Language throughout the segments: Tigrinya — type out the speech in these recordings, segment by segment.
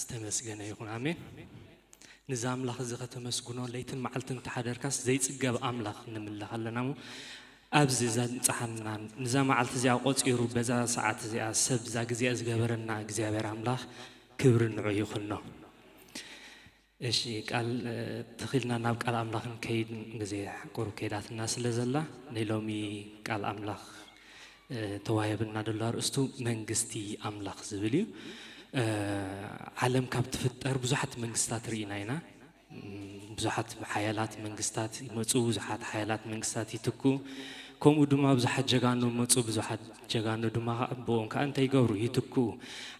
ዝተመስገነ ይኹን። ኣሜን። ንዛ ኣምላኽ እዚ ከተመስግኖ ለይትን መዓልትን ተሓደርካስ ዘይጽገብ ኣምላኽ ንምልኽ ኣለና እሞ፣ ኣብዚ ዘንጽሓና፣ ንዛ መዓልቲ እዚኣ ቆጺሩ፣ በዛ ሰዓት እዚኣ፣ ሰብ እዛ ግዜ ዝገበረና እግዚኣብሔር ኣምላኽ ክብሪ ንዑ ይኹኖ። እሺ፣ ቃል፣ እ፣ ተኺልና ናብ ቃል ኣምላኽ ንከይድ፣ ግዜ ቁሩብ ከይዳትና ስለ ዘላ፣ ናይ ሎሚ ቃል ኣምላኽ፣ እ፣ ተዋሂብና ዘሎ ኣርእስቱ መንግስቲ ኣምላኽ ዝብል እዩ። እ፣ ዓለም ካብ ትፍጠር ብዙሓት መንግስታት ርኢና ኢና። እም፣ ብዙሓት ሓያላት መንግስታት ይመጹ፣ ብዙሓት ሓያላት መንግስታት ይትኩ። ከምኡ ድማ ብዙሓት ጀጋኑ መጹ፣ ብዙሓት ጀጋኑ ድማ ብኦም ከዓ እንታይ ይገብሩ? ይትኩ።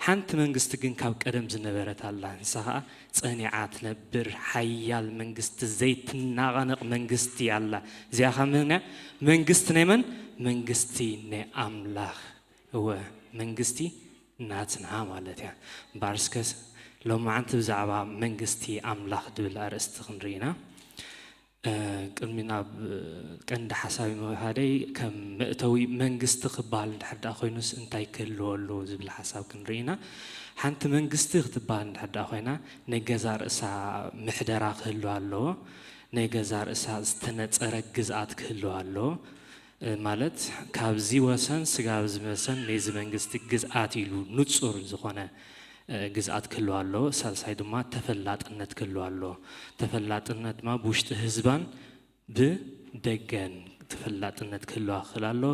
ሓንቲ መንግስቲ ግን ካብ ቀደም ዝነበረት ኣላ። ንሳ ከዓ ጸኒዓ ትነብር ሓያል መንግስቲ፣ ዘይትናቐነቕ መንግስቲ ኣላ። እዚኣ ኸዓ መን እያ? መንግስቲ ናይ መን? መንግስቲ ናይ ኣምላኽ። እወ፣ መንግስቲ ናትና ማለት እያ። እምበኣር እስከ ሎማዓንቲ ብዛዕባ መንግስቲ ኣምላኽ ድብል ኣርእስቲ ክንርኢ ኢና። እ፣ ቅድሚ ናብ፣ እ፣ ቀንዲ ሓሳብ ምኻደይ፣ ከም መእተዊ መንግስቲ ክበሃል እንድሕር ደኣ ኮይኑስ እንታይ ክህልዎ ኣለዎ ዝብል ሓሳብ ክንርኢ ኢና። ሓንቲ መንግስቲ ክትበሃል እንድሕር ደኣ ኮይና፣ ናይ ገዛ ርእሳ ምሕደራ ክህልዋ ኣለዎ። ናይ ገዛ ርእሳ ዝተነጸረ ግዝኣት ክህልዋ ኣለዎ። እ፣ ማለት ካብዚ ወሰን ስጋብ እዚ ወሰን ናይዚ መንግስቲ ግዝኣት ኢሉ ንጹር ዝኾነ፣ እ፣ ግዝኣት ክህልዋ ኣለዎ። ሳልሳይ ድማ ተፈላጥነት ክህልዋ ኣለዎ። ተፈላጥነት ድማ ብውሽጢ ህዝባን ብደገን ተፈላጥነት ክህልዋ ክኽእል ኣለዎ።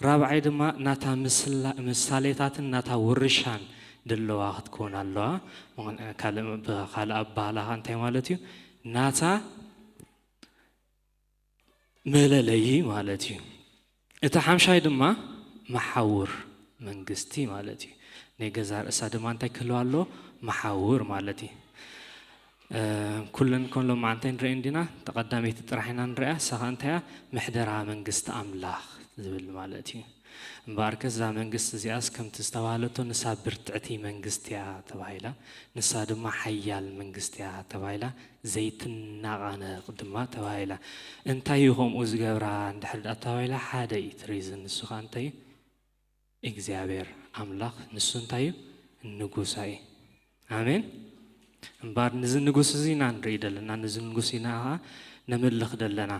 ራብዓይ ድማ ናታ ምስላ-፣ ምሳሌታትን ናታ ውርሻን ደለዋ ክትከውን ኣለዋ። ምኽን-፣ ካልእ፣ ብኻልእ ኣባህላኻ እንታይ ማለት እዩ? ናታ መለለዪ ማለት እዩ። እቲ ሓምሻይ ድማ መሓውር መንግስቲ ማለት እዩ። ናይ ገዛ ርእሳ ድማ እንታይ ክህልዋ ኣለዎ? መሓውር ማለት እዩ። እ፣ ኩለን ኮን ሎማዓንቲ ንርእየን ዲና? ተቐዳመይቲ ጥራሕ ኢና ንርእያ። እሳ ኸኣ እንታይ እያ? ምሕደራ መንግስቲ ኣምላኽ ዝብል ማለት እዩ። እምበኣርከስ እዛ መንግስቲ እዚኣስ ከምቲ ዝተባህለቶ ንሳ ብርትዕቲ መንግስቲ እያ ተባሂላ። ንሳ ድማ ሓያል መንግስቲ እያ ተባሂላ። ዘይትናቓነቕ ድማ ተባሂላ። እንታይ እዩ ከምኡ ዝገብራ እንድሕር ደኣ ተባሂላ? ሓደ እዩ እቲ ሪዝን። ንሱ ኸኣ እንታይ እዩ? እግዚኣብሔር ኣምላኽ ንሱ እንታይ እዩ? ንጉሳ እዩ። ኣሜን። እምበኣር ንዚ ንጉስ እዚ ኢና ንርኢ ደለና፣ ንዚ ንጉስ ኢና ኸኣ ነምልኽ ደለና።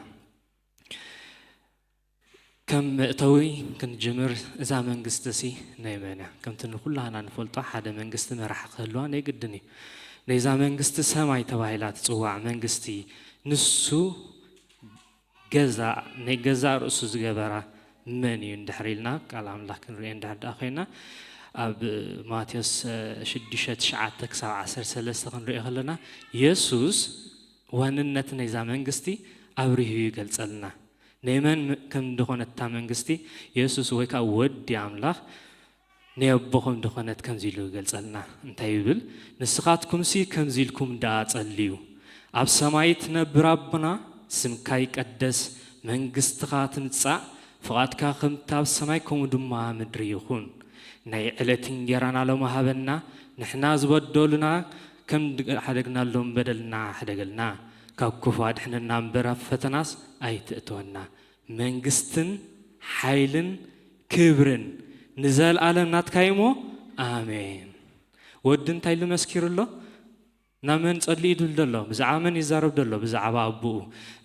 ከም መእተዊ ክንጅምር፣ እዛ መንግስቲ ሲ ናይ መን እያ? ከምቲ ንኩላህና ንፈልጦ ሓደ መንግስቲ መራሒ ክህልዋ ናይ ግድን እዩ። ናይዛ መንግስቲ ሰማይ ተባሂላ ትጽዋዕ መንግስቲ ንሱ ገዛ፣ ናይ ገዛ ርእሱ ዝገበራ መን እዩ እንድሕር ኢልና ቃል ኣምላኽ ክንርኢ እንድሕር ደኣ ኮይና ኣብ ማቴዎስ ሽዱሽተ ትሽዓተ ክሳብ ዓሰርተ ሰለስተ ክንርኢ ከለና የሱስ ዋንነት ናይዛ መንግስቲ ኣብሪሁ ይገልጸልና። ናይ መን ከም እንደኾነት እታ መንግስቲ የሱስ ወይ ከዓ ወዲ ኣምላኽ ናይ ኣቦኹም ድኾነት ከምዚ ኢሉ ይገልጸልና። እንታይ ይብል? ንስኻትኩምሲ ከምዚ ኢልኩም ደኣ ጸልዩ፣ ኣብ ሰማይ ትነብር ኣቦና፣ ስምካ ይቀደስ፣ መንግስትኻ ትምጻእ፣ ፍቓድካ ከምቲ ኣብ ሰማይ ከምኡ ድማ ምድሪ ይኹን። ናይ ዕለት እንጌራና ሎሚ ሃበና፣ ንሕና ዝበደሉና ከም ሓደግናሎም በደልና ሓደገልና፣ ካብ ክፉ ኣድሕነና እምበር ኣብ ፈተናስ ኣይትእትወና። መንግስትን ሓይልን ክብርን ንዘለኣለም ናትካ እዩ እሞ፣ ኣሜን። ወዲ እንታይ ኢሉ መስኪሩ ኣሎ? ናብ መን ጸሊኡ ድብል ደሎ? ብዛዕባ መን ይዛረብ ደሎ? ብዛዕባ ኣቦኡ።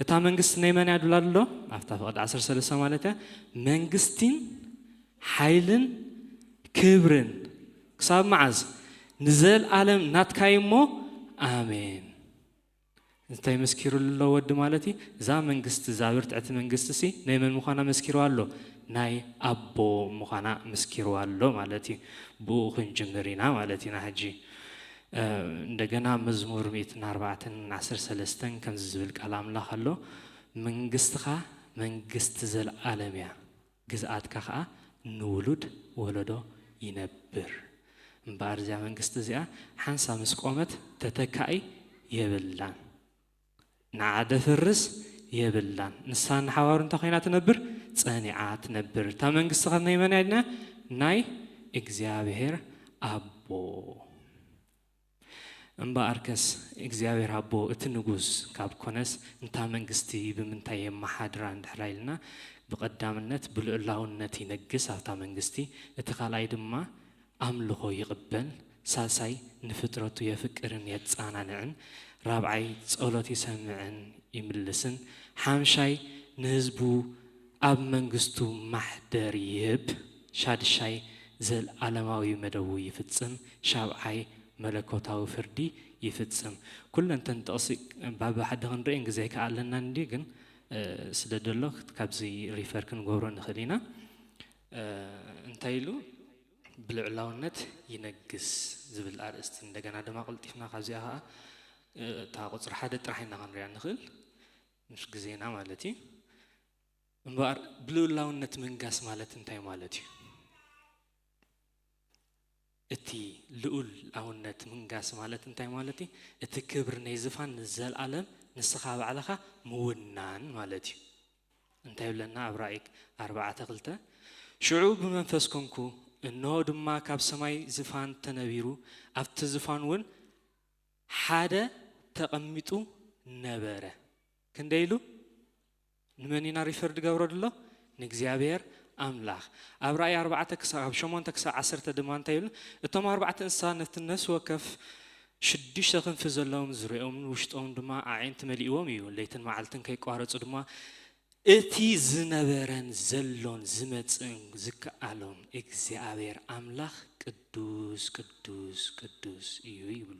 እታ መንግስቲ ናይ መን እያ ድብል ኣሎ? ኣብታ ፍቕዲ ዓሰርተ ሰለስተ ማለት እያ። መንግስቲን ሓይልን ክብርን ክሳብ መዓዝ? ንዘለኣለም ናትካ እዩ እሞ፣ ኣሜን። እንታይ መስኪሩ ኣሎ ወዲ ማለት እዩ? እዛ መንግስቲ፣ እዛ ብርትዕቲ መንግስቲ ሲ ናይ መን ምዃና መስኪሩ ኣሎ? ናይ ኣቦ ምዃና መስኪሩ ኣሎ ማለት እዩ። ብኡ ክንጅምር ኢና ማለት ኢና። ሕጂ፣ እ፣ እንደገና መዝሙር ሚእትን ኣርባዕተን ዓሰርተ ሰለስተን ከምዚ ዝብል ቃል ኣምላኽ ኣሎ፣ "መንግስትኻ መንግስቲ ዘለኣለም እያ፣ ግዝኣትካ ኸኣ ንውሉድ ወለዶ ይነብር። እምበኣር እዚኣ መንግስቲ እዚኣ ሓንሳ ምስ ቆመት ተተካኢ የብላን፣ ንዓ ደፍርስ የብላን። ንሳ ንሓዋሩ እንታይ ኮይና ትነብር? ጸኒዓ ትነብር። እታ መንግስቲ ኸ ናይ መን እያ ኢልና? ናይ እግዚኣብሔር ኣቦ." እምበኣርከስ እግዚኣብሔር ኣቦ እቲ ንጉስ ካብ ኮነስ፣ እንታ መንግስቲ ብምንታይ የመሓድራ እንድሕር ኢልና፣ ብቐዳምነት ብልዑላውነት ይነግስ ኣብታ መንግስቲ፣ እቲ ካልኣይ ድማ ኣምልኾ ይቕበል፣ ሳልሳይ ንፍጥረቱ የፍቅርን የጻናንዕን፣ ራብዓይ ጸሎት ይሰምዕን ይምልስን፣ ሓምሻይ ንህዝቡ ኣብ መንግስቱ ማሕደር ይህብ፣ ሻድሻይ ዘልኣለማዊ መደቡ ይፍጽም፣ ሻብዓይ መለኮታዊ ፍርዲ ይፍጽም። ኩለንተን ጥቕሲ ባብሓደ ክንርእየን ግዜ ከኣለና እንዲ ግን ስለ ደሎ ካብዚ ሪፈር ክንገብሮ ንኽእል ኢና። እንታይ ኢሉ? ብልዑላውነት ይነግስ ዝብል ኣርእስቲ። እንደገና ድማ ቀልጢፍና ካብዚኣ ከዓ እታ ቁፅሪ ሓደ ጥራሕ ኢና ክንሪኣ ንኽእል፣ ምስ ግዜና ማለት እዩ። እምበኣር ብልዑላውነት ምንጋስ ማለት እንታይ ማለት እዩ? እቲ ልዑላውነት ምንጋስ ማለት እንታይ ማለት እዩ? እቲ ክብሪ ናይ ዝፋን ንዘለኣለም ንስኻ ባዕልኻ ምውናን ማለት እዩ። እንታይ ይብለና ኣብ ራእይ ኣርባዕተ ክልተ? ሽዑ ብመንፈስ ኮንኩ፣ እንሆ ድማ ካብ ሰማይ ዝፋን ተነቢሩ፣ ኣብቲ ዝፋን እውን ሓደ ተቐሚጡ ነበረ። ክንደይ ኢሉ? ንመን ኢና ሪፈር ድገብሮ ድሎ? ንእግዚኣብሔር ኣምላኽ። ኣብ ራእይ ኣርባዕተ ክሳብ፣ ካብ ሸሞንተ ክሳብ ዓሰርተ ድማ እንታይ ይብሉ? እቶም ኣርባዕተ እንስሳ ነቲ ነፍሲ ወከፍ ሽዱሽተ ክንፊ ዘለዎም ዙሪኦም ውሽጦም ድማ ኣዒንቲ መሊእዎም እዩ። ለይትን መዓልትን ከይቋረጹ ድማ እቲ ዝነበረን ዘሎን ዝመጽእን ዝከኣሎን እግዚኣብሔር ኣምላኽ ቅዱስ፣ ቅዱስ፣ ቅዱስ እዩ ይብሉ።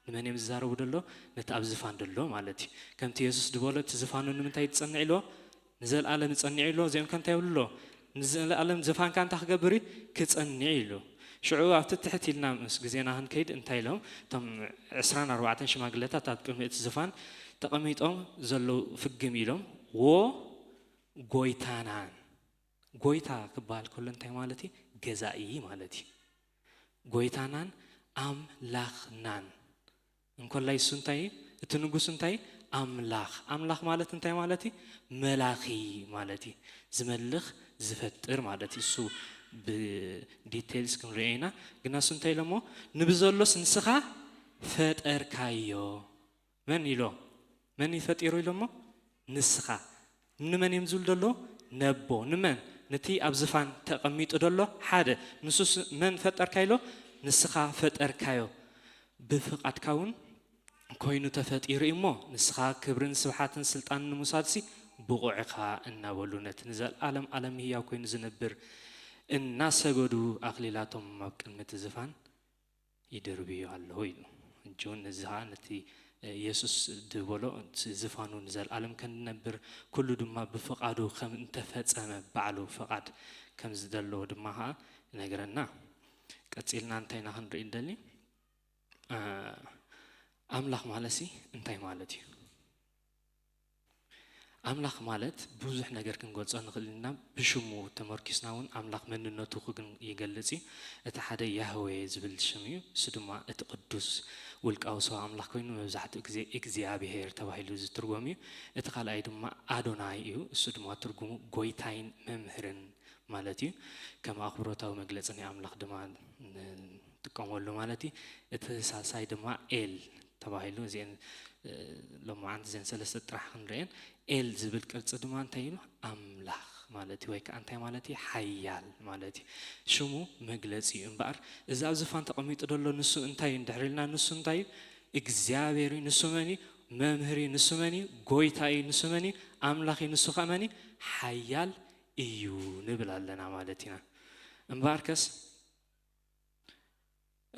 ንመን እዮም ዝዛረቡ ደሎ? ነቲ ኣብ ዝፋን ደሎ ማለት እዩ። ከምቲ የሱስ ዝበሎ እቲ ዝፋኑ ንምንታይ ትጸንዕ ኢልዎ? ንዘለኣለም ይጸንዕ ኢልዎ። እዚኦም ከ እንታይ ይብሉ ኣሎ? ንዘለኣለም ዝፋንካ እንታይ ክገብር እዩ? ክጸንዕ ኢሉ። ሽዑ ኣብቲ ትሕት ኢልና ምስ ግዜና ክንከይድ እንታይ ኢሎም? እቶም ዕስራን ኣርባዕተን ሽማግለታት ኣብ ቅድሚ እቲ ዝፋን ተቐሚጦም ዘለዉ ፍግም ኢሎም፣ "ዎ ጎይታናን"፣ ጎይታ ክበሃል ከሎ እንታይ ማለት እዩ? ገዛኢ ማለት እዩ። ጎይታናን ኣምላኽናን እንኮላይ እሱ እንታይ እዩ? እቲ ንጉስ እንታይ? ኣምላኽ። ኣምላኽ ማለት እንታይ ማለት እዩ? መላኺ ማለት እዩ። ዝመልኽ፣ ዝፈጥር ማለት እዩ። እሱ ብዲቴልስ ክንሪኦ ኢና። ግና እሱ እንታይ ኢሎሞ? ንብዘሎስ ንስኻ ፈጠርካዮ። መን ኢሎ? መን እዩ ፈጢሩ ኢሎሞ? ንስኻ። ንመን እዮም ዝብል ደሎ? ነቦ። ንመን? ነቲ ኣብ ዝፋን ተቐሚጡ ደሎ ሓደ። ንሱስ መን ፈጠርካ ኢሎ? ንስኻ ፈጠርካዮ። ብፍቓድካ እውን ኮይኑ ተፈጢሩ እዩ እሞ፣ ንስኻ ክብርን ስብሓትን ስልጣንን ንምውሳድሲ ብቑዕ ኢኻ እናበሉ፣ ነቲ ንዘለኣለም ዓለም ህያው ኮይኑ ዝነብር እናሰገዱ ኣኽሊላቶም ኣብ ቅድሚ እቲ ዝፋን ይድርብዩ ኣለዉ ኢሉ። ሕጂ እውን እዚ ኸዓ ነቲ የሱስ ዝበሎ፣ እቲ ዝፋኑ ንዘለኣለም ከም ዝነብር፣ ኩሉ ድማ ብፍቓዱ ከም እንተፈጸመ፣ ባዕሉ ፍቓድ ከም ዝደለዎ ድማ ኸዓ ይነግረና። ቀጺልና እንታይ ኢና ክንርኢ እንደሊ? እ፣ ኣምላኽ ማለትሲ እንታይ ማለት እዩ? ኣምላኽ ማለት ብዙሕ ነገር ክንገልጾ ንኽእል ኢና። ብሽሙ ተመርኪስና እውን ኣምላኽ መንነቱ ክግን-፣ ይገልጽ እዩ። እቲ ሓደ ያህዌ ዝብል ሽም እዩ። እሱ ድማ እቲ ቅዱስ ውልቃዊ ስም ኣምላኽ ኮይኑ መብዛሕትኡ ግዜ እግዚኣብሄር ተባሂሉ ዝትርጎም እዩ። እቲ ካልኣይ ድማ ኣዶናይ እዩ። እሱ ድማ ትርጉሙ ጎይታይን መምህርን ማለት እዩ። ከም ኣኽብሮታዊ መግለጺ ናይ ኣምላኽ ድማ ንጥቀመሉ ማለት እዩ። እቲ ሳልሳይ ድማ ኤል ተባሂሉ፣ እዚአን፣ እ፣ ሎማዓንቲ እዘን ሰለስተ ጥራሕ ክንርእየን። ኤል ዝብል ቅርጺ ድማ እንታይ ኢሉ? ኣምላኽ ማለት እዩ። ወይ ከዓ እንታይ ማለት እዩ? ሓያል ማለት እዩ። ሽሙ መግለጺ እዩ። እምበኣር እዚ ኣብ ዝፋን ተቐሚጡ ዘሎ ንሱ እንታይ እዩ? እንድሕር ኢልና ንሱ እንታይ እዩ? እግዚኣብሔር እዩ። ንሱ መን እዩ? መምህር እዩ። ንሱ መን እዩ? ጎይታ እዩ። ንሱ መን እዩ? ኣምላኽ እዩ። ንሱ ከ መን እዩ? ሓያል እዩ ንብል ኣለና ማለት ኢና። እምበኣርከስ፣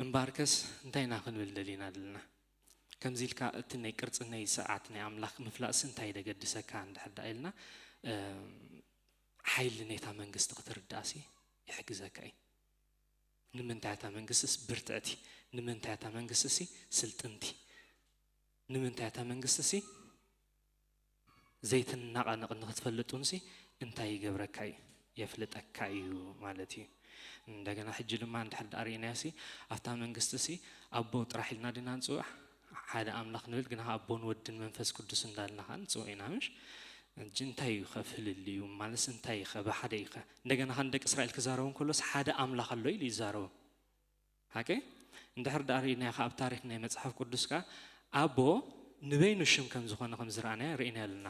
እምበኣርከስ እንታይ ኢና ክንብል ደሊና ኣለና? ከምዚ ኢልካ እቲ ናይ ቅርጺ ናይ ስርዓት ናይ ኣምላኽ ምፍላጥሲ እንታይ ደገድሰካ እንድሕር ደኣ ኢልና፣ እም፣ ሓይሊ ናይታ መንግስቲ ክትርዳእሲ ይሕግዘካ እዩ። ንምንታይ እታ መንግስትስ ብርትዕቲ? ንምንታይ እታ መንግስትሲ ስልጥንቲ? ንምንታይ እታ መንግስትሲ ዘይትናቐነቕ ንኽትፈልጥ እውንሲ እንታይ ይገብረካ እዩ? የፍልጠካ እዩ ማለት እዩ። እንደገና ሕጂ ድማ እንድሕር ደኣ ርኢናዮሲ ኣብታ መንግስትሲ ኣቦ ጥራሕ ኢልና ዲና ንጽውዕ? ሓደ ኣምላኽ ንብል፣ ግና ኣቦን ወድን መንፈስ ቅዱስ እንዳልና ኸዓ ንጽውዕ ኢና፣ ምሽ? ሕጂ እንታይ እዩ ኸ ፍልልዩ? ማለትስ እንታይ እዩ ኸ? ብሓደ እዩ ኸ? እንደገና ኸ ንደቂ እስራኤል ክዛረቦም ከሎስ ሓደ ኣምላኽ ኣሎ ኢሉ ይዛረቦም። ሓቂ? እንድሕር ደኣ ርኢናዮ ኸዓ ኣብ ታሪኽ ናይ መጽሓፍ ቅዱስ ከኣ ኣቦ ንበይኑ ሽም ከም ዝኾነ ከም ዝረኣናዮ ርኢናዮ ኣለና።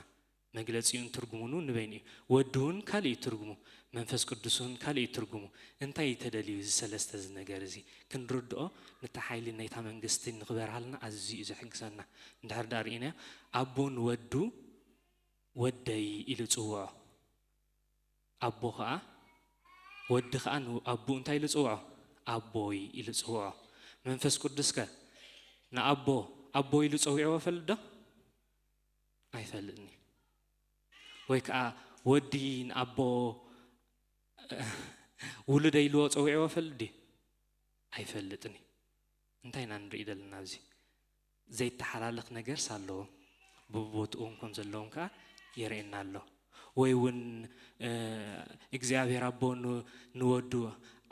መግለጺኡን ትርጉሙን እውን ንበይኑ እዩ። ወዲ እውን ካልእ እዩ ትርጉሙ፣ መንፈስ ቅዱስ እውን ካልእ እዩ ትርጉሙ። እንታይ እዩ ተደልዩ እዚ ሰለስተ እዚ ነገር እዚ ክንርድኦ፣ ነታ ሓይሊ ናይታ መንግስቲ ንኽበርሃልና ኣዝዩ እዩ ዘሕግዘና። እንድሕር ደኣ ርኢናዮ፣ ኣቦ ንወዱ ወደይ ኢሉ ጽውዖ። ኣቦ ኸዓ፣ ወዲ ኸዓ ንኣቦኡ እንታይ ኢሉ ጽውዖ? ኣቦይ ኢሉ ጽውዖ። መንፈስ ቅዱስከ ንኣቦ ኣቦ ኢሉ ጸዊዕዎ ፈልጥ ዶ? ኣይፈልጥን እዩ። ወይ ከዓ ወዲ ንኣቦ ውሉደ ኢልዎ ጸዊዕዎ ፈልጥ ድዩ? ኣይፈልጥን እዩ። እንታይ ኢና ንርኢ ዘለና ኣብዚ? ዘይተሓላለኽ ነገርስ ኣለዎ። ብቦትኡ እውን ከም ዘለዎም ከዓ የርእየና ኣሎ። ወይ እውን፣ እ፣ እግዚኣብሔር ኣቦ ን-፣ ንወዱ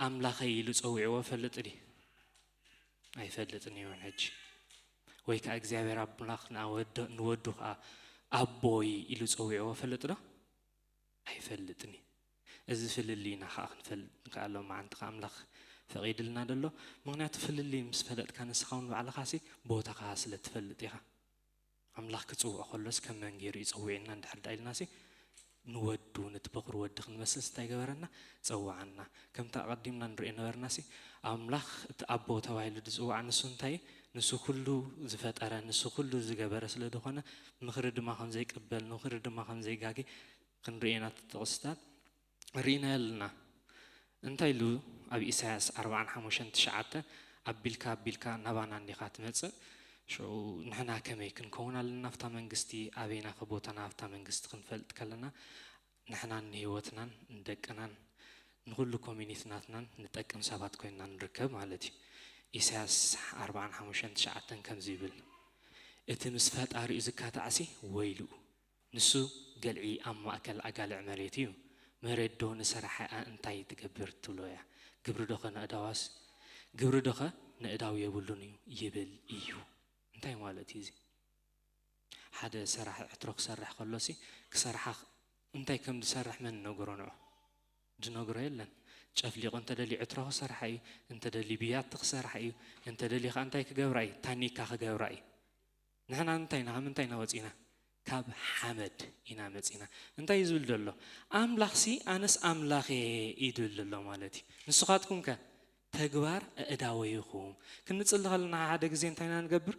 ኣምላኸይ ኢሉ ጸዊዕዎ ፈልጥ ድዩ? ኣይፈልጥን እዩ እውን ሕጂ። ወይ ከዓ እግዚኣብሔር ኣምላኽ ንወዱ፣ ንወዱ ከዓ ኣቦይ ኢሉ ጸዊዕዎ ፈልጥ ዶ? ኣይፈልጥን እዩ። እዚ ፍልልይና ከዓ ክንፈልጥ ንክኣሎ መዓንቲ ከዓ ኣምላኽ ፈቒድልና ደሎ። ምኽንያቱ ፍልልይ ምስ ፈለጥካ ንስኻ እውን ባዕልኻሲ ቦታኻ ስለ ትፈልጥ ኢኻ። ኣምላኽ ክጽውዕ ከሎስ ከም መን ገይሩ እዩ ጸዊዕና እንድሕር ደኣ ኢልናሲ፣ ንወዱ፣ ነቲ በኹሪ ወዲ ክንመስልስ እንታይ ገበረና? ጸውዓና። ከምቲ ኣቐዲምና ንርእዮ ነበርናሲ፣ ኣምላኽ እቲ ኣቦ ተባሂሉ ዝጽዋዕ ንሱ እንታይ እዩ? ንሱ ኩሉ ዝፈጠረ፣ ንሱ ኩሉ ዝገበረ ስለ ዝኾነ፣ ምኽሪ ድማ ከም ዘይቅበል፣ ምኽሪ ድማ ከም ዘይጋጊ ክንርኢ ኢና። እቲ ጥቕስታት ርኢናዮ ኣለና። እንታይ ኢሉ ኣብ ኢሳያስ ኣርባዓን ሓሙሽተን ትሽዓተ፣ "ኣቢልካ ኣቢልካ ናባና እንዲኻ ትመጽእ?" ሽዑ ንሕና ከመይ ክንከውን ኣለና ኣብታ መንግስቲ? ኣበይና ከ ቦታና ኣብታ መንግስቲ ክንፈልጥ ከለና፣ ንሕናን ንህይወትናን ንደቅናን ንኹሉ ኮሚኒቲ ናትናን ንጠቅም ሰባት ኮይንና ንርከብ ማለት እዩ። ኢሳያስ ኣርባዓን ሓሙሽተን ትሽዓተን ከምዚ ይብል፣ "እቲ ምስ ፈጣሪኡ ዝካታዕሲ ወይልኡ፣ ንሱ ገልዒ ኣብ ማእከል ኣጋልዕ መሬት እዩ። መሬት ዶ ንሰራሒኣ እንታይ ትገብር ትብሎ እያ? ግብሪ ዶኸ ነእዳዋስ፣ ግብሪ ዶኸ ነእዳው የብሉን እዩ?" ይብል እዩ። እንታይ ማለት እዩ እዚ? ሓደ ሰራሒ ዕትሮ ክሰርሕ ከሎሲ፣ ክሰርሓ እንታይ ከም ዝሰርሕ መን ዝነግሮ ንዑ? ዝነግሮ የለን። ጨፍሊቑ እንተደልዩ ዕትሮ ክሰርሓ እዩ፣ እንተደልዩ ብያቲ ክሰርሓ እዩ፣ እንተደልዩ ከዓ እንታይ ክገብራ እዩ? ታኒካ ክገብራ እዩ። ንሕና እንታይ ኢና፣ ካብ ምንታይ ኢና ወፂና? ካብ ሓመድ ኢና መፂና። እንታይ እዩ ዝብል ዘሎ? ኣምላኽሲ ኣነስ ኣምላኽ እየ እዩ ዝብል ዘሎ ማለት እዩ። ንስኻትኩም ከ? ተግባር ኣእዳወይኹም። ክንጽሊ ከለና ሓደ ግዜ እንታይ ኢና ንገብር?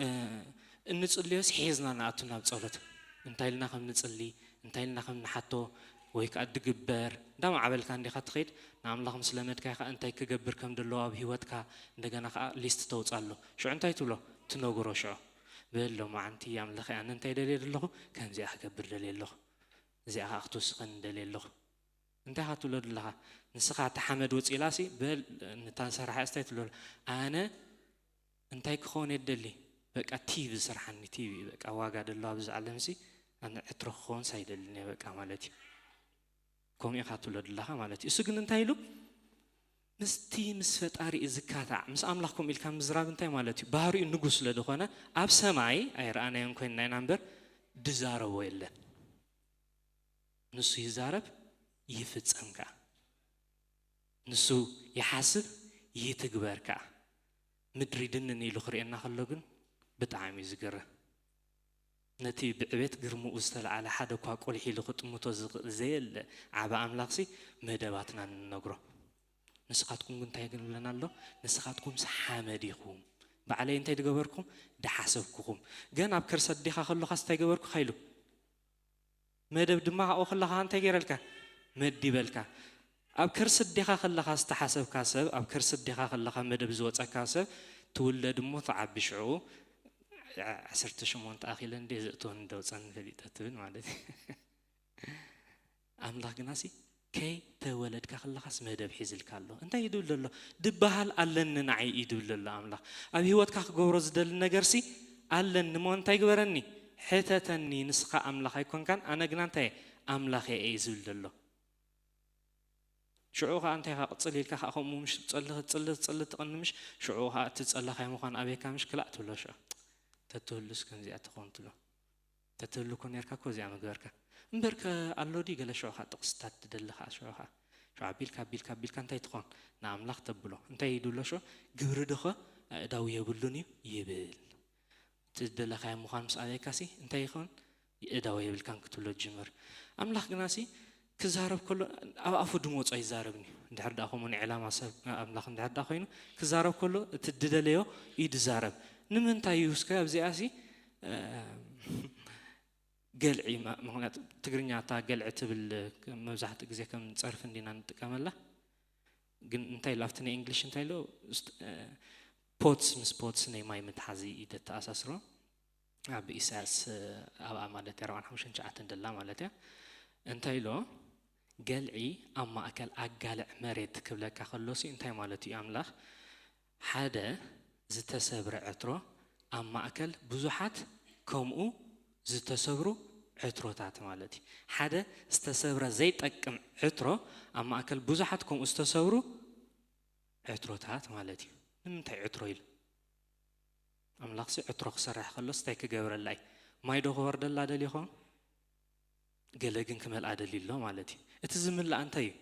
እ፣ እንጽልዮስ ሒዝና ንኣቱ ናብ ጸሎት። እንታይ ኢልና ከም ንጽሊ፣ እንታይ ኢልና ከም ንሓቶ፣ ወይ ከኣ ድግበር፣ እንዳማዕበልካ እንዲኻ ትኸይድ። ንኣምላኽ ምስ ለመድካዮ ከኣ እንታይ ክገብር ከም ዘለዎ ኣብ ህይወትካ እንደገና ከኣ ሊስት ተውጽኣሉ። ሽዑ እንታይ ትብሎ? ትነግሮ ሽዑ። በል ሎማዓንቲ ኣምላኸይ ኣነ እንታይ ደልየ ደለኹ? ከምዚኣ ክገብር ደልየ ኣለኹ። እዚኣ ከኣ ክትውስኸኒ ደልየ ኣለኹ። እንታይ ኢኻ ትብሎ ዘለኻ? ንስኻ እቲ ሓመድ ወፂላሲ በል ንታ ንሰርሓ እንታይ ትብሎ? ኣነ እንታይ ክኸውን እየ ደሊ? በቃ ቲቪ ስርሓኒ፣ ቲቪ በቃ ዋጋ ደለዋ ኣብዚ ዓለምሲ፣ ኣነ ዕትሮ ክኸውንስ ኣይደልን እየ በቃ ማለት እዩ። ከምኡ ኢኻ ትብሎ ዘለኻ ማለት እዩ። እሱ ግን እንታይ ኢሉ? ምስቲ ምስ ፈጣሪኡ ዝካታዕ፣ ምስ ኣምላኽ ከምኡ ኢልካ ምዝራብ እንታይ ማለት እዩ? ባህሪኡ ንጉስ ስለ ዝኾነ ኣብ ሰማይ ኣይረኣናዮን ኮይንና ኢና እምበር ድዛረቦ የለን። ንሱ ይዛረብ ይፍጸም ከኣ። ንሱ ይሓስብ ይትግበር ከኣ። ምድሪ ድንን ኢሉ ክርእየና ከሎ ግን ብጣዕሚ እዩ ዝገርም። ነቲ ብዕቤት ግርምኡ ዝተለዓለ ሓደ እኳ ቁሊሕ ኢሉ ክጥምቶ ዝኽእል ዘየለ ዓቢ ኣምላኽሲ መደባትና ንነግሮ። ንስኻትኩም ግን እንታይ ግን ይብለና ኣሎ? ንስኻትኩምስ ሓመድ ኢኹም። ባዕለይ እንታይ ዝገበርኩም? ድሓሰብኩኹም። ግን ኣብ ከርሰ ኣዴኻ ከለኻስ እንታይ ገበርኩኻ ኢሉ? መደብ ድማ ኣብኡ ከለኻ እንታይ ገይረልካ? መዲበልካ። ኣብ ከርሲ ኣዴኻ ከለኻ ዝተሓሰብካ ሰብ፣ ኣብ ከርሲ ኣዴኻ ከለኻ መደብ ዝወጸካ ሰብ ትውለድ እሞ ትዓቢ። ሽዑ ዓሰርተ ሸሞንተ ኣኺለ እንዴ ዘእትወን እንደውጸን ፈሊጠ ትብል ማለት እዩ። ኣምላኽ ግናሲ ከይተወለድካ ከለኻስ መደብ ሒዝልካ ኣሎ። እንታይ እዩ ድብል ዘሎ? ድበሃል ኣለኒ ንዓይ እዩ ድብል ዘሎ ኣምላኽ። ኣብ ህይወትካ ክገብሮ ዝደሊ ነገርሲ ኣለኒ እሞ እንታይ ግበረኒ? ሕተተኒ። ንስኻ ኣምላኽ ኣይኮንካን፣ ኣነ ግና እንታይ እየ? ኣምላኽ እየ እዩ ዝብል ዘሎ። ሽዑ ኸዓ እንታይ ኢኻ ቅጽል ኢልካ ኸዓ ከምኡ ምሽ ትጸሊ፣ ክትጽሊ፣ ትጽሊ ትቕኒ ምሽ? ሽዑ ኸዓ እቲ ዝጸለኻዮ ምዃን ኣበይካ ምሽ ክላእ ትብሎ ሽዑ። ተትህሉስ ከምዚኣ ትኸውን ትብሎ። ተትህሉ እኮ ኔርካ እኮ እዚኣ ምግበርካ። እምበርከ ኣሎ ድዩ ገለ ሽዑ ኸዓ ጥቕስታት ትደሊ ኸዓ ሽዑ ኸዓ። ሽዑ ኣቢልካ፣ ኣቢልካ፣ ኣቢልካ እንታይ ትኾን? ንኣምላኽ ተብሎ። እንታይ እዩ ድብሎ ሽዑ? ግብሪ ዶኸ ኣእዳው የብሉን እዩ ይብል። እቲ ዝደለኻዮ ምዃን ምስ ኣበይካሲ እንታይ ይኸውን? የእዳወ የብልካን ክትብሎ ጅምር። ኣምላኽ ግናሲ ክዛረብ ከሎ ኣብ ኣፉ ድመፁ ኣይዛረብን እዩ። እንድሕር ደኣ ከምኡ ንዕላማ ሰብ ኣምላኽ እንድሕር ደኣ ኮይኑ ክዛረብ ከሎ እቲ ድደለዮ እዩ ድዛረብ። ንምንታይ እዩ እስከ ኣብዚኣሲ ገልዒ ምክንያቱ ትግርኛ እታ ገልዒ ትብል መብዛሕትኡ ግዜ ከም ፀርፊ እንዲና ንጥቀመላ። ግን እንታይ ኢሉ ኣብቲ ናይ እንግሊሽ እንታይ ኢሉ ፖትስ ምስ ፖትስ ናይ ማይ መትሓዚ እዩ ደተኣሳስሮ። ኣብ ኢሳያስ ኣብኣ ማለት እዩ ኣርባዓን ሓሙሽተን ትሽዓተን ደላ ማለት እያ። እንታይ ኢሎ ገልዒ ኣብ ማእከል ኣጋልዕ መሬት ክብለካ ከሎሲ እንታይ ማለት እዩ ኣምላኽ ሓደ ዝተሰብረ ዕትሮ ኣብ ማእከል ብዙሓት ከምኡ ዝተሰብሩ ዕትሮታት ማለት እዩ። ሓደ ዝተሰብረ ዘይጠቅም ዕትሮ ኣብ ማእከል ብዙሓት ከምኡ ዝተሰብሩ ዕትሮታት ማለት እዩ። ንምንታይ ዕትሮ ኢሉ ኣምላኽሲ ዕትሮ ክሰርሕ ከሎስ እንታይ ክገብረላ እዩ? ማይ ዶ ክወርደላ ደልዩ ይኸውን? ገለ ግን ክመልኣ ደልዩ ኣሎ ማለት እዩ። እቲ ዝምላእ እንታይ እዩ?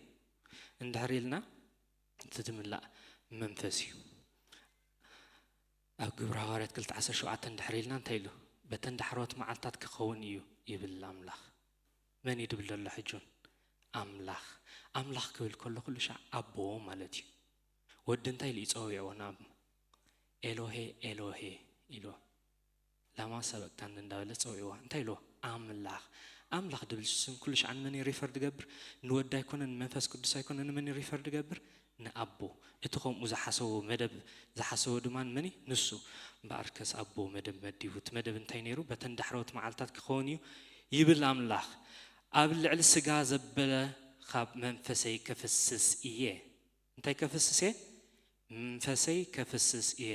እንድሕር ኢልና እቲ ዝምላእ መንፈስ እዩ። ኣብ ግብረ ሃዋርያት ክልተ ዓሰርተ ሸውዓተ እንድሕር ኢልና እንታይ ኢሉ? በተን ዳሕረዎት መዓልታት ክኸውን እዩ ይብል ኣምላኽ። መን እዩ ድብል ዘሎ ሕጂ እውን? ኣምላኽ። ኣምላኽ ክብል ከሎ ኩሉ ሻዕ ኣቦ ማለት እዩ። ወዲ እንታይ ኢሉ እዩ ጸዊዕዎ ናብ ኤሎሄ ኤሎሄ ኢልዎ። ላማ ሰበቅታኒ እንዳበለ ጸዊዕዎ። እንታይ ኢልዎ? ኣምላኽ። ኣምላኽ ድብል ስም ኩሉ ሻዕ ንመን እዩ ሪፈር ድገብር? ንወዲ ኣይኮነን ንመንፈስ ቅዱስ ኣይኮነን ንመን እዩ ሪፈር ድገብር? ንኣቦ። እቲ ከምኡ ዝሓሰቦ መደብ ዝሓሰቦ ድማ ንመን እዩ? ንሱ። እምበኣርከስ ኣቦ መደብ መዲቡ። እቲ መደብ እንታይ ነይሩ? በተን ዳሕረዎት መዓልታት ክኸውን እዩ ይብል ኣምላኽ። ኣብ ልዕሊ ስጋ ዘበለ ካብ መንፈሰይ ከፍስስ እየ። እንታይ ከፍስስ እየ? መንፈሰይ ከፍስስ እየ።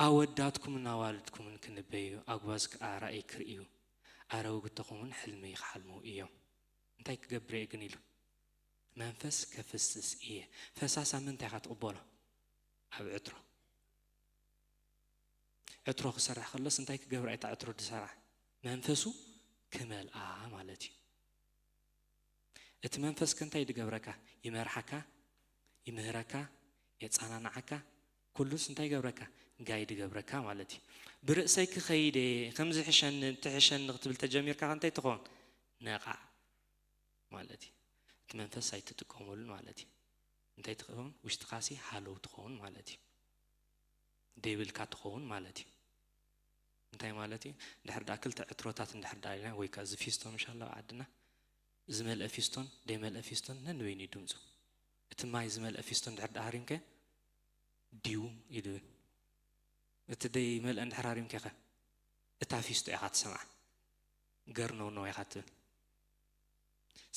ኣወዳትኩምን ኣዋልድኩምን ክንበዩ፣ ኣጉባዝ ከኣ ራእይ ክርእዩ፣ ኣረግቶኹምን ሕልሚ ክሓልሙ እዮም። እንታይ ክገብር እየ ግን ኢሉ? መንፈስ ከፍስስ እየ። ፈሳስ ኣብ ምንታይ ኢኻ ትቕበሎ? ኣብ ዕትሮ። ዕትሮ ክሰርሕ ከሎስ እንታይ ክገብራ እታ ዕትሮ ድሰርዓ? መንፈሱ ክመልኣ ማለት እዩ። እቲ መንፈስ ከ እንታይ ድገብረካ? ይመርሓካ፣ ይምህረካ፣ የጻናንዓካ፣ ኩሉስ እንታይ ይገብረካ? ጋይድ ይገብረካ ማለት እዩ። ብርእሰይ ክኸይደ ከምዚ ሕሸኒ ትሕሸኒ ክትብል ተጀሚርካ ከ እንታይ ትኸውን? ነቓዕ ማለት እዩ። እቲ መንፈስ ኣይትጥቀመሉን ማለት እዩ። እንታይ ትኸውን? ውሽጥኻሲ ሃለው ትኸውን ማለት እዩ። ደይብልካ ትኸውን ማለት እዩ። እንታይ ማለት እዩ? እንድሕር ደኣ ክልተ ዕትሮታት እንድሕር ደኣ ኢልና ወይ ከዓ እዚ ፊስቶ ምሻላ ኣብ ዓድና ዝመልአ ፊስቶን ደይመልአ ፊስቶን ነንበይኑ እዩ ድምፁ። እቲ ማይ ዝመልአ ፊስቶ እንድሕር ደኣ ሃሪምከ ዲው ይድብል። እቲ ደይመልአ እንድሕር ሃሪምከ ከ እታ ፊስቶ ኢኻ ትሰምዓ። ገርነው ነው ኢኻ ትብል።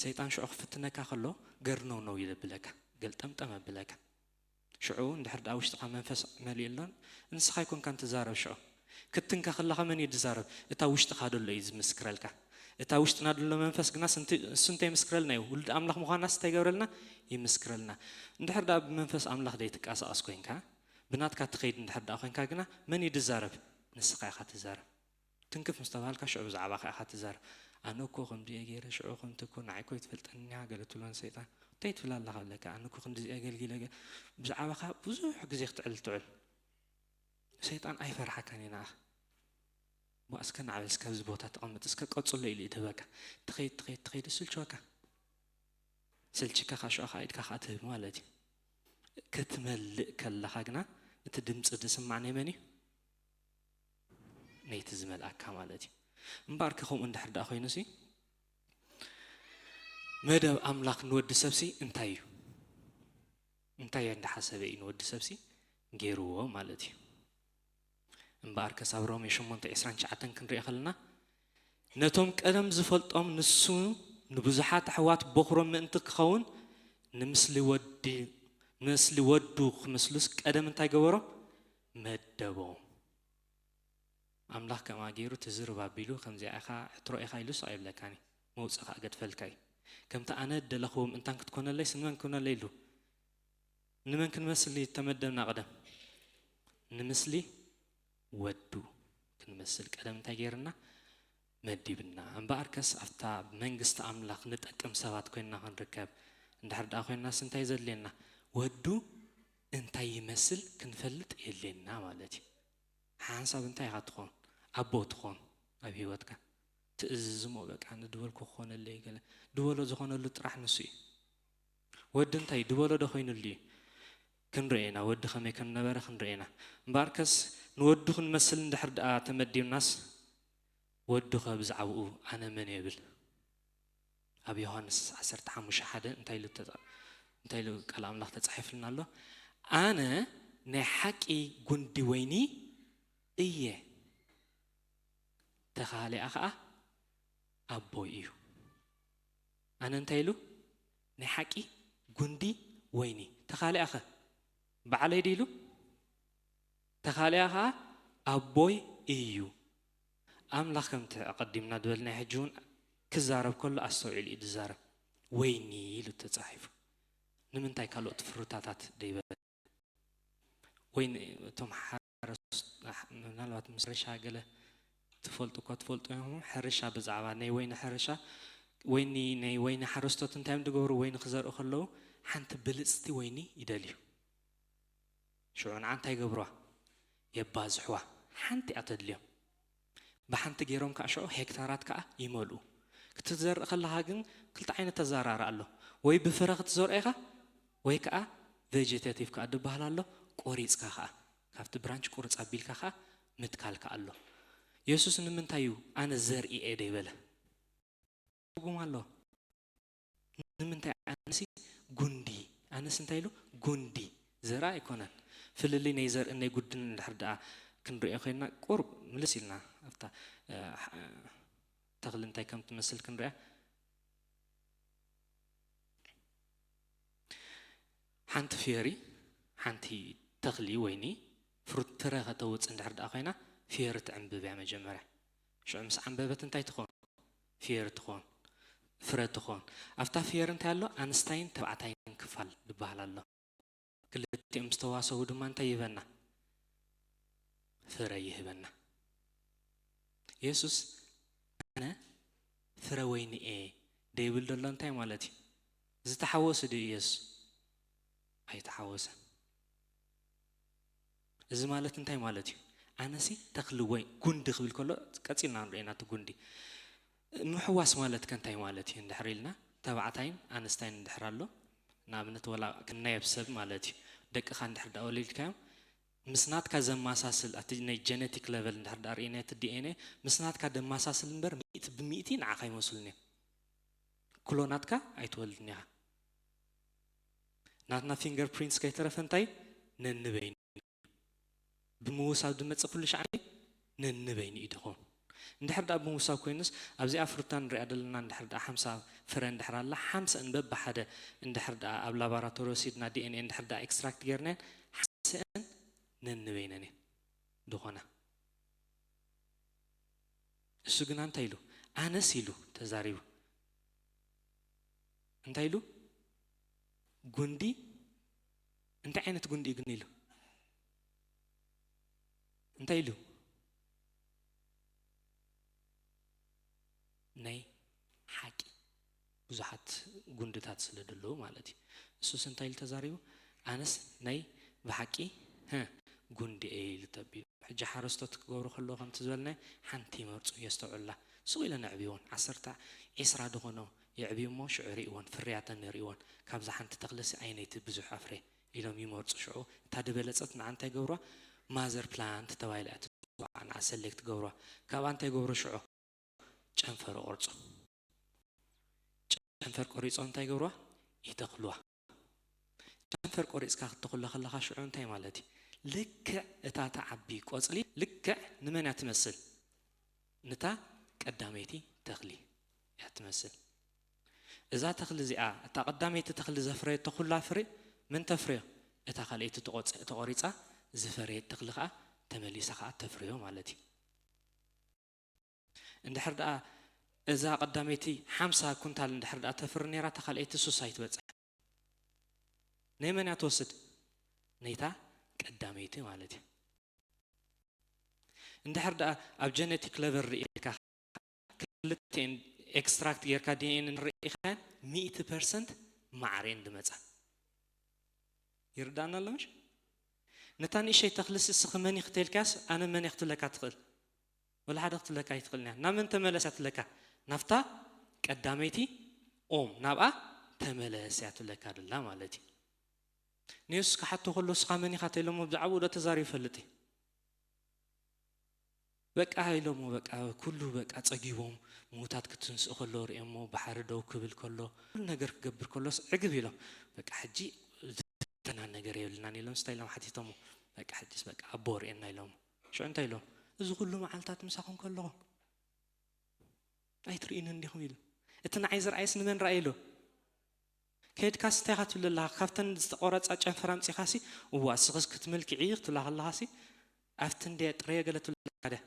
ሰይጣን ሽዑ ክፍትነካ ከሎ ገርነው ነው ይለብለካ፣ ገልጠምጠም ኣብለካ። ሽዑ እንድሕር ደኣ ውሽጥኻ መንፈስ መሊኡ ኣሎን ንስኻ ኣይኮንካን ትዛረብ። ሽዑ ክትንካ ከለኻ መን እዩ ዝዛረብ? እታ ውሽጥኻ ደሎ እዩ ዝምስክረልካ። እታ ውሽጥና ደሎ መንፈስ ግናስ እንቲ- እሱ እንታይ ይምስክረልና እዩ? ውሉድ ኣምላኽ ምዃናስ እንታይ ይገብረልና? ይምስክረልና። እንድሕር ደኣ ብመንፈስ ኣምላኽ ዘይትቃሳቐስ ኮይንካ ብናትካ ትኸይድ እንድሕር ደኣ ኮይንካ ግና መን እዩ ዝዛረብ? ንስኻ ኢኻ ትዛረብ። ትንክፍ ምስ ተባሃልካ ሽዑ ብዛዕባኻ ኢኻ ትዛረብ። ኣነ እኮ ከምዚ እየ ገይረ ሽዑ ከምቲ እኮ ንዓይ እኮ ይትፈልጠኒ እያ ገለ ትብሎ ንሰይጣን። እንታይ ትብል ኣለኻ ኣለካ? ኣነ እኮ ክንድዚ እየ ኣገልጊለ ገ- ብዛዕባኻ ብዙሕ ግዜ ክትዕል ትውዕል። ሰይጣን ኣይፈርሓካን እዩ ንኣኻ። እሞ እስከ ናዕበል እስከ ኣብዚ ቦታ ተቐመጥ እስከ ቀጽሎ ኢሉ እዩ ትህበካ። ትኸይድ ትኸይድ ትኸይድ ስልችወካ። ስልችካ ከዓ ሽዑ ከዓ ኢድካ ከዓ ትህብ ማለት እዩ። ክትመልእ ከለኻ ግና እቲ ድምፂ ዝስማዕ ናይ መን እዩ? ነይቲ ዝመልኣካ ማለት እዩ። እምበኣር ከምኡ እንድሕር ደኣ ኮይኑሲ መደብ ኣምላኽ ንወዲ ሰብሲ እንታይ እዩ? እንታይ እንዳሓሰበ እዩ ንወዲ ሰብሲ ገይርዎ ማለት እዩ? እምበኣር ከሳብ ሮሜ ሸሞንተ ዕስራን ትሽዓተን ክንርኢ ከለና ነቶም ቀደም ዝፈልጦም ንሱ ንብዙሓት ኣሕዋት በኹሮም ምእንቲ ክኸውን ንምስሊ ወዲ ንምስሊ ወዱ ክምስሉስ ቀደም እንታይ ገበሮም? መደቦም። ኣምላኽ ከምኣ ገይሩ ትዝርብ ኣቢሉ ከምዚኣ ኢኻ ዕትሮ ኢኻ ኢሉስ ኣይብለካን እዩ። መውፅእ ከዓ ገድፈልካ እዩ። ከምቲ ኣነ ደለኽዎም እንታን ክትኮነለይ ስንመን ክኮነለይ ኢሉ ንመን ክንመስል ተመደብና ቀደም? ንምስሊ ወዱ ክንመስል ቀደም እንታይ ገይርና? መዲብና። እምበኣርከስ ኣብታ መንግስቲ ኣምላኽ ንጠቅም ሰባት ኮይንና ክንርከብ እንድሕር ደኣ ኮይንናስ እንታይ ዘድልየና? ወዱ እንታይ ይመስል ክንፈልጥ የድልየና ማለት እዩ። ሓንሳብ እንታይ ኢኻ ትኾን? ኣቦ ትኾን ኣብ ህይወትካ። ትእዝዝ እሞ በቃ ንድበልኩ ክኾነለይ ገለ ድበሎ ዝኾነሉ ጥራሕ ንሱ እዩ። ወዲ እንታይ ድበሎ ዶ ኮይኑሉ እዩ? ክንርኢ ኢና፣ ወዲ ከመይ ከም ነበረ ክንርኢ ኢና። እምበኣርከስ ንወዱ ክንመስል እንድሕር ደኣ ተመዲብናስ፣ ወዱ ኸ ብዛዕባኡ ኣነ መን እየ ብል? ኣብ ዮሃንስ ዓሰርተ ሓሙሽተ ሓደ እንታይ ኢሉ ተጻ-፣ እንታይ ኢሉ ቃል ኣምላኽ ተጻሒፉልና ኣሎ? ኣነ ናይ ሓቂ ጉንዲ ወይኒ እየ፣ ተኻሊኣ ኸኣ ኣቦይ እዩ። ኣነ እንታይ ኢሉ? ናይ ሓቂ ጉንዲ ወይኒ። ተኻሊኣ ኸ? ባዕለይ ድዩ ኢሉ? ተኻሊኣ ኸኣ ኣቦይ እዩ። ኣምላኽ ከምቲ ኣቐዲምና ዝበልናዮ ሕጂ እውን ክዛረብ ከሎ ኣስተውዒሉ እዩ ዝዛረብ። ወይኒ ኢሉ ተጻሒፉ። ንምንታይ ካልኦት ፍሩታታት ደይበለ? ወይኒ እቶም ሓረስ-፣ ምናልባት ምስ ሕርሻ ገለ ትፈልጡ እኳ ትፈልጡ ኢኹም። ሕርሻ ብዛዕባ ናይ ወይኒ ሕርሻ፣ ወይኒ፣ ናይ ወይኒ ሓረስቶት እንታይ እዮም ዝገብሩ? ወይኒ ክዘርኡ ከለዉ ሓንቲ ብልጽቲ ወይኒ ይደልዩ። ሽዑ ንዓ እንታይ ይገብሩዋ? የባዝሕዋ። ሓንቲ እያ ተድልዮም። ብሓንቲ ገይሮም ከዓ ሽዑ ሄክታራት ከዓ ይመልኡ። ክትዘርእ ከለኻ ግን ክልተ ዓይነት ተዘራርእ ኣሎ። ወይ ብፍረ ክትዘርኦ ኢኻ፣ ወይ ከዓ ቬጀቴቲቭ ከዓ ዝበሃል ኣሎ። ቆሪፅካ ከዓ ካብቲ ብራንች ቁርፅ ኣቢልካ ከዓ ምትካል ከዓ ኣሎ። የሱስ ንምንታይ እዩ ኣነ ዘርኢ እየ ደይበለ? ትርጉም ኣሎ። ንምንታይ ኣነሲ ጉንዲ? ኣነስ እንታይ ኢሉ? ጉንዲ። ዘርኢ ኣይኮነን። ፍልልይ ናይ ዘርእን ናይ ጉንድን እንድሕር ደኣ ክንሪኦ ኮይንና፣ ቁሩብ ምልስ ኢልና ኣብታ፣ እ፣ ሕ-፣ ተኽሊ እንታይ ከም ትመስል ክንሪኣ። ሓንቲ ፍዮሪ፣ ሓንቲ ተኽሊ ወይኒ ፍሩት ፍረ ከተውጽእ እንድሕር ደኣ ኮይና፣ ፍዮሪ ትዕንብብ እያ መጀመርያ። ሽዑ ምስ ዓንበበት እንታይ ትኾን? ፍዮሪ ትኾን፣ ፍረ ትኾን። ኣብታ ፍዮሪ እንታይ ኣሎ? ኣንስታይን ተባዕታይን ክፋል ዝበሃል ኣሎ። ክልቲኦም ምስ ተዋሰቡ ድማ እንታይ ይህበና? ፍረ ይህበና። የሱስ ኣነ ፍረ ወይኒ እየ ደይብል ዘሎ እንታይ ማለት እዩ? ዝተሓወሱ ድዩ የሱስ? ኣይተሓወሰን። እዚ ማለት እንታይ ማለት እዩ? ኣነሲ ተኽሊ ወይ ጉንዲ ክብል ከሎ ቀጺልና ንሪኦ ኢና እቲ ጉንዲ። ምሕዋስ ማለት ከ እንታይ ማለት እዩ? እንድሕር ኢልና ተባዕታይን ኣንስታይን እንድሕር ኣሎ፣ ንኣብነት ወላ ከም ናይ ኣብ ሰብ ማለት እዩ። ደቅኻ እንድሕር ደኣ ወሊድካዮም ምስ ናትካ ዘመሳስል፣ ኣቲ ናይ ጀነቲክ ለቨል እንድሕር ደኣ ርኢና እቲ ዲ ኤን ኤ ምስ ናትካ ደመሳስል እምበር ሚእቲ ብሚእቲ ንዓኻ ኣይመስሉን እዮም። ክሎናትካ ኣይትወልድን ኢኻ። ናትና ፊንገር ፕሪንትስ ከይተረፈ እንታይ ነንበይኑ ብምውሳብ ዝመጽእ ኩሉ ሻዕ ነንበይኑ እዩ ድኾን። እንድሕር ደኣ ብምውሳብ ኮይኑስ ኣብዚኣ ፍሩታ ንሪኣ ዘለና እንድሕር ደኣ ሓምሳ ፍረ እንድሕር ኣላ፣ ሓምሳኣን በብሓደ እንድሕር ደኣ ኣብ ላቦራቶሪ ወሲድና ዲ ኤን ኤ እንድሕር ደኣ ኤክስትራክት ጌርናየን ሓምሳኣን ነንበይነን እየን ድኾና። እሱ ግና እንታይ ኢሉ? ኣነስ ኢሉ ተዛሪቡ። እንታይ ኢሉ? ጉንዲ። እንታይ ዓይነት ጉንዲ እዩ ግን ኢሉ? እንታይ ኢሉ? ናይ ሓቂ ብዙሓት ጉንድታት ስለ ዘለዉ ማለት እዩ። እሱስ እንታይ ኢሉ ተዛሪቡ? ኣነስ ናይ ብሓቂ፣ ህ፣ ጉንዲ እየ ኢሉ ተቢሉ። ሕጂ ሓረስቶት ክገብሩ ከለዉ ከምቲ ዝበልናዮ ሓንቲ ይመርጹ፣ የስተውዕሉላ። ስቕ ኢለን የዕብይወን። ዓሰርተ፣ ዒስራ ዝኾኖ የዕብዩ እሞ ሽዑ ይርእይወን፣ ፍርያተን ይርእይወን። ካብዛ ሓንቲ ተኽልሲ ኣየነይቲ ብዙሕ ኣፍርየ ኢሎም ይመርጹ። ሽዑ እታ ዝበለጸት ንዓ እንታይ ይገብሩዋ? ማዘር ፕላንት ተባሂላ እያ ትጽዋዕ። ንዓ ሰሌክት ይገብሩዋ። ካብኣ እንታይ ይገብሩ ሽዑ? ጨንፈር ይቖርጹ። ጨንፈር ቆሪጾም እንታይ ይገብሩዋ? ይተኽሉዋ። ጨንፈር ቆሪጽካ ክትተኽሎ ከለኻ ሽዑ እንታይ ማለት እዩ? ልክዕ እታ ትዓቢ ቆጽሊ ልክዕ ንመን እያ ትመስል? ንታ ቀዳመይቲ ተኽሊ እያ ትመስል። እዛ ተኽሊ እዚኣ፣ እታ ቀዳመይቲ ተኽሊ ዘፍረየቶ ኩላ ፍረ መን ተፍርዮ? እታ ካልኣይቲ ተቖጽ-፣ ተቖሪጻ ዝፈረየት ተኽሊ ከኣ ተመሊሳ ከኣ ተፍርዮ ማለት እዩ። እንድሕር ደኣ እዛ ቀዳመይቲ ሓምሳ ኩንታል እንድሕር ደኣ ተፍሪ ነይራ፣ እታ ካልኣይቲ ስሳ ኣይትበጽሕ። ናይ መን እያ ትወስድ? ነይታ ቀዳመይቲ ማለት እዩ። እንድሕር ደኣ ኣብ ጀነቲክ ለቨል ርኢልካ፣ ክልቲኤን ኤክስትራክት ጌርካ ዲ ኤን ኤ ርኢኻየን፣ ሚእቲ ፐርሰንት ማዕረ እየን ዝመጻ። ይርዳእና ኣሎ ምሽ? ነታ ንእሸይ ተኽልስ እስኺ መን ኢኺ ተልካስ፣ ኣነ መን እየ ክትብለካ ትኽእል? ወላ ሓደ ክትብለካ ኣይትኽእልን እያ። ናብ መን ተመለስ እያ ትብለካ? ናብታ ቀዳመይቲ ኦም፣ ናብኣ ተመለስ እያ ትብለካ ደላ ማለት እዩ። ንየሱስ ክሓቶ ከሎ፣ "ንስኻ መን ኢኻ?" ተኢሎሞ ብዛዕባኡ ዶ ተዛሪቡ ይፈልጥ እዩ? በቃ ኢሎሞ፣ በቃ ኩሉ በቃ ጸጊቦም፣ ምዉታት ክትንስእ ከሎ ርእዮሞ፣ ባሕሪ ደው ክብል ከሎ፣ ኩሉ ነገር ክገብር ከሎስ ዕግብ ኢሎም፣ "በቃ ሕጂ ዝተና ነገር የብልናን" ኢሎም ስታይ ኢሎም ሓቲቶሞ። "በቃ ሕጂስ በቃ ኣቦ ርእየና" ኢሎም። ሽዑ እንታይ ኢሎም? "እዚ ኩሉ መዓልታት ምሳኹም ከለኹ ኣይትርእዩንን ዲኹም?" ኢሉ። "እቲ ንዓይ ዝረኣየስ ንመን ረኣየ?" ኢሉ። "ከይድካስ እንታይ ኢኻ ትብል ኣለኻ? ካብተን ዝተቖረጻ ጨንፈር ኣምጺኻሲ፣ እዋ፣ እስኽስ ክትምልክዒ ክትብላ ከለኻሲ፣ ኣብቲ እንድየ ጥረየ ገለ ትብል ኣለኻ ደ?"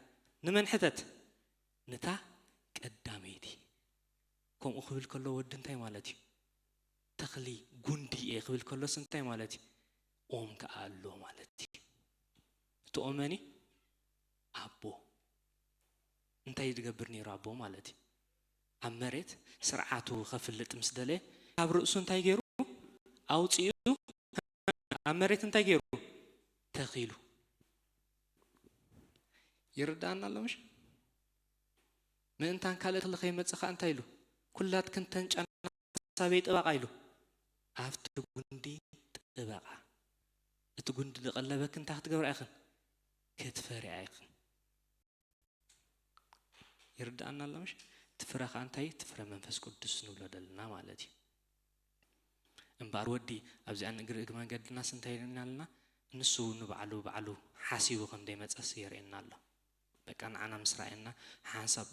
ንመን ሕተት? ንታ ቀዳመይቲ። ከምኡ ክብል ከሎ ወዲ እንታይ ማለት እዩ? ተኽሊ፣ ጉንዲ እየ ክብል ከሎስ እንታይ ማለት እዩ? ኦም ከኣ ኣሎ ማለት እዩ። እቲ ኦም መን እዩ? ኣቦ። እንታይ ዝገብር ነይሩ ኣቦ ማለት እዩ? ኣብ መሬት ስርዓቱ ከፍልጥ ምስ ደለየ፣ ካብ ርእሱ እንታይ ገይሩ? ኣውጺኡ ኣብ መሬት እንታይ ገይሩ? ተኺሉ። ይርድኣና ኣሎ ምሽ? ምእንታን ካልእ ተኽሊ ከይመጽእ ከኣ እንታይ ኢሉ? "ኩላትክን ተንጫና ሳበይ ጥበቓ?" ኢሉ። "ኣብቲ ጉንዲ ጥበቓ። እቲ ጉንዲ ዝቐለበክን እንታይ ክትገብራ ኢኽን? ክትፈርያ ኢኽን።" ይርድኣና ኣሎ ምሽ? እቲ ፍረ ከኣ እንታይ? እቲ ፍረ መንፈስ ቅዱስ ንብሎ ዘለና ማለት እዩ። እምበኣር ወዲ ኣብዚኣ ንእግሪ እግሪ መንገድናስ እንታይ ኢልና ኣለና? ንሱ ንባዕሉ ባዕሉ ሓሲቡ ከም ዘይመጸስ የርእየና ኣሎ። በቃ ንዓና ምስ ረኣየና ሓንሳብ፣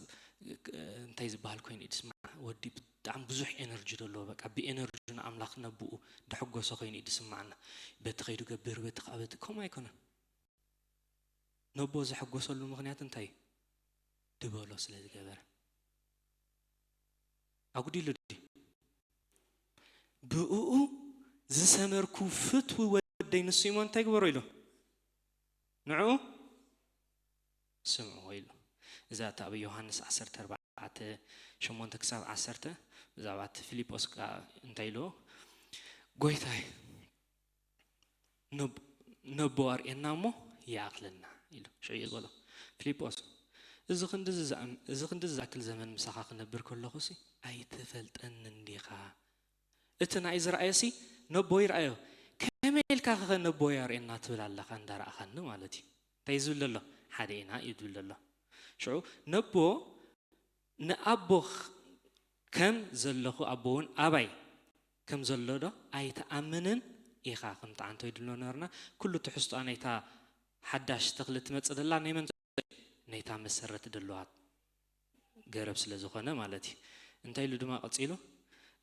እ፣ እንታይ ዝበሃል ኮይኑ እዩ ዝስማዕ? ወዲ ብጣዕሚ ብዙሕ ኤነርጂ ዘለዎ፣ በቃ ብኤነርጂ ንኣምላኽ ነብኡ ደሐጎሰ ኮይኑ እዩ ዝስማዓና። በቲ ከይዱ ገብር፣ በቲ ከኣ በቲ፣ ከምኡ ኣይኮነን። ነቦ ዘሐጎሰሉ ምኽንያት እንታይ እዩ? ድበሎ ስለ ዝገበረ። ኣጉዲሉ ድዩ? "ብእኡ ዝሰመርኩ ፍትዊ ወደይ ንሱ እሞ እንታይ ግበሮ?" ኢሉ። "ንዑ ስምዕዎ" ኢሉ። እዛ እታ ኣብ ዮሃንስ ዓሰርተ ኣርባዕተ፣ ሸሞንተ ክሳብ ዓሰርተ፣ ብዛዕባ እቲ ፊልጶስ ከኣ እንታይ ኢልዎ? "ጎይታይ፣ ነብ-፣ ነቦ ኣርእየና እሞ ይኣኽለና" ኢሉ። ሽዑ እዩ ዝበሎ፣ "ፊልጶስ፣ እዚ ክንድዚ ዝኣም-፣ እዚ ክንድዚ ዝኣክል ዘመን ምሳኻ ክነብር ከለኹሲ ኣይትፈልጠንን ዲኻ? እቲ ናይ ዝረኣየሲ ነቦ ይረኣዮ። ከመይ ኢልካ ኸ ነቦ ኣርእየና ትብል ኣለኻ እንዳረኣኻኒ?" ማለት እዩ። እንታይ እዩ ዝብል ዘሎ? "ሓደ ኢና" እዩ ዝብል ዘሎ። ሽዑ ነቦ ንኣቦ ኽ-፣ ከም ዘለኹ ኣቦ እውን ኣባይ ከም ዘሎ ዶ ኣይትኣምንን ኢኻ? ከም ተዓንቶ ይድሎ ነበርና። ኩሉ ትሕዝቶኣ ናይታ ሓዳሽ ተኽሊ ትመጽእ ዘላ ናይ መን? ናይታ መሰረት ደለዋ ገረብ ስለ ዝኾነ ማለት እዩ። እንታይ ኢሉ ድማ ቀጺሉ?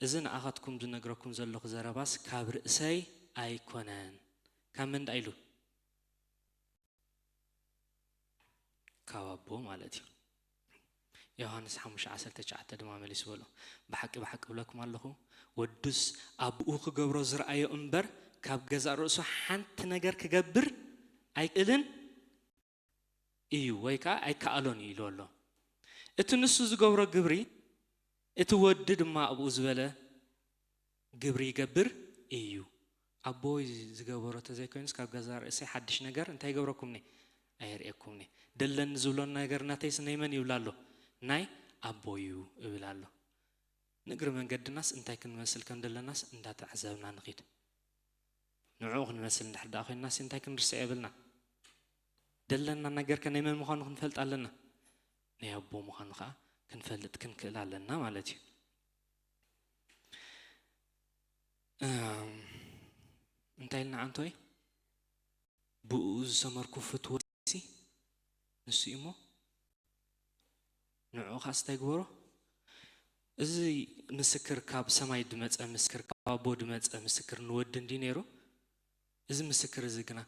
"እዚ ንኣኻትኩም ዝነግረኩም ዘለኹ ዘረባስ ካብ ርእሰይ ኣይኮነን።" ካብ መን ደኣ ኢሉ? ካብ ኣቦ ማለት እዩ። ዮሃንስ ሓሙሽተ ዓሰርተ ትሽዓተ ድማ መሊሱ በሎ፣ "ብሓቂ ብሓቂ እብለኩም ኣለኹ፣ ወዱስ ኣቦኡ ክገብሮ ዝረኣዮ እምበር፣ ካብ ገዛእ ርእሱ ሓንቲ ነገር ክገብር ኣይክእልን እዩ፣ ወይ ከኣ ኣይከኣሎን እዩ" ኢሉ ኣሎ። እቲ ንሱ ዝገብሮ ግብሪ፣ እቲ ወዲ ድማ ኣብኡ ዝበለ ግብሪ ይገብር እዩ። ኣቦይ ዝገበሮ ተዘይኮይኑስ፣ ካብ ገዛእ ርእሰይ ሓድሽ ነገር እንታይ ይገብረኩምኒ? ኣየርእየኩምኒ። ደለኒ ዝብሎ ነገር ናተይስ ናይ መን ይብል ኣሎ? ናይ ኣቦይ እዩ እብል ኣሎ። ንእግሪ መንገድናስ እንታይ ክንመስል ከም ደለናስ እንዳተዓዘብና ንኺድ። ንዕኡ ክንመስል እንድሕር ደኣ ኮይንናስ እንታይ ክንርስዕ የብልና። ደለና ነገር ከ ናይ መን ምዃኑ ክንፈልጥ ኣለና። ናይ ኣቦ ምዃኑ ከኣ ክንፈልጥ ክንክእል ኣለና ማለት እዩ። እም፣ እንታይ ኢልና ዓንቶይ? ብኡ ዝሰመርኩ ፍትወሲ ንሱ እዩ እሞ፣ ንዕኡ ኸኣስ እንታይ ግበሮ? እዚ ምስክር ካብ ሰማይ ድመጸ ምስክር፣ ካብ ኣቦ ድመጸ ምስክር ንወዲ እንዲ ነይሩ። እዚ ምስክር እዚ ግና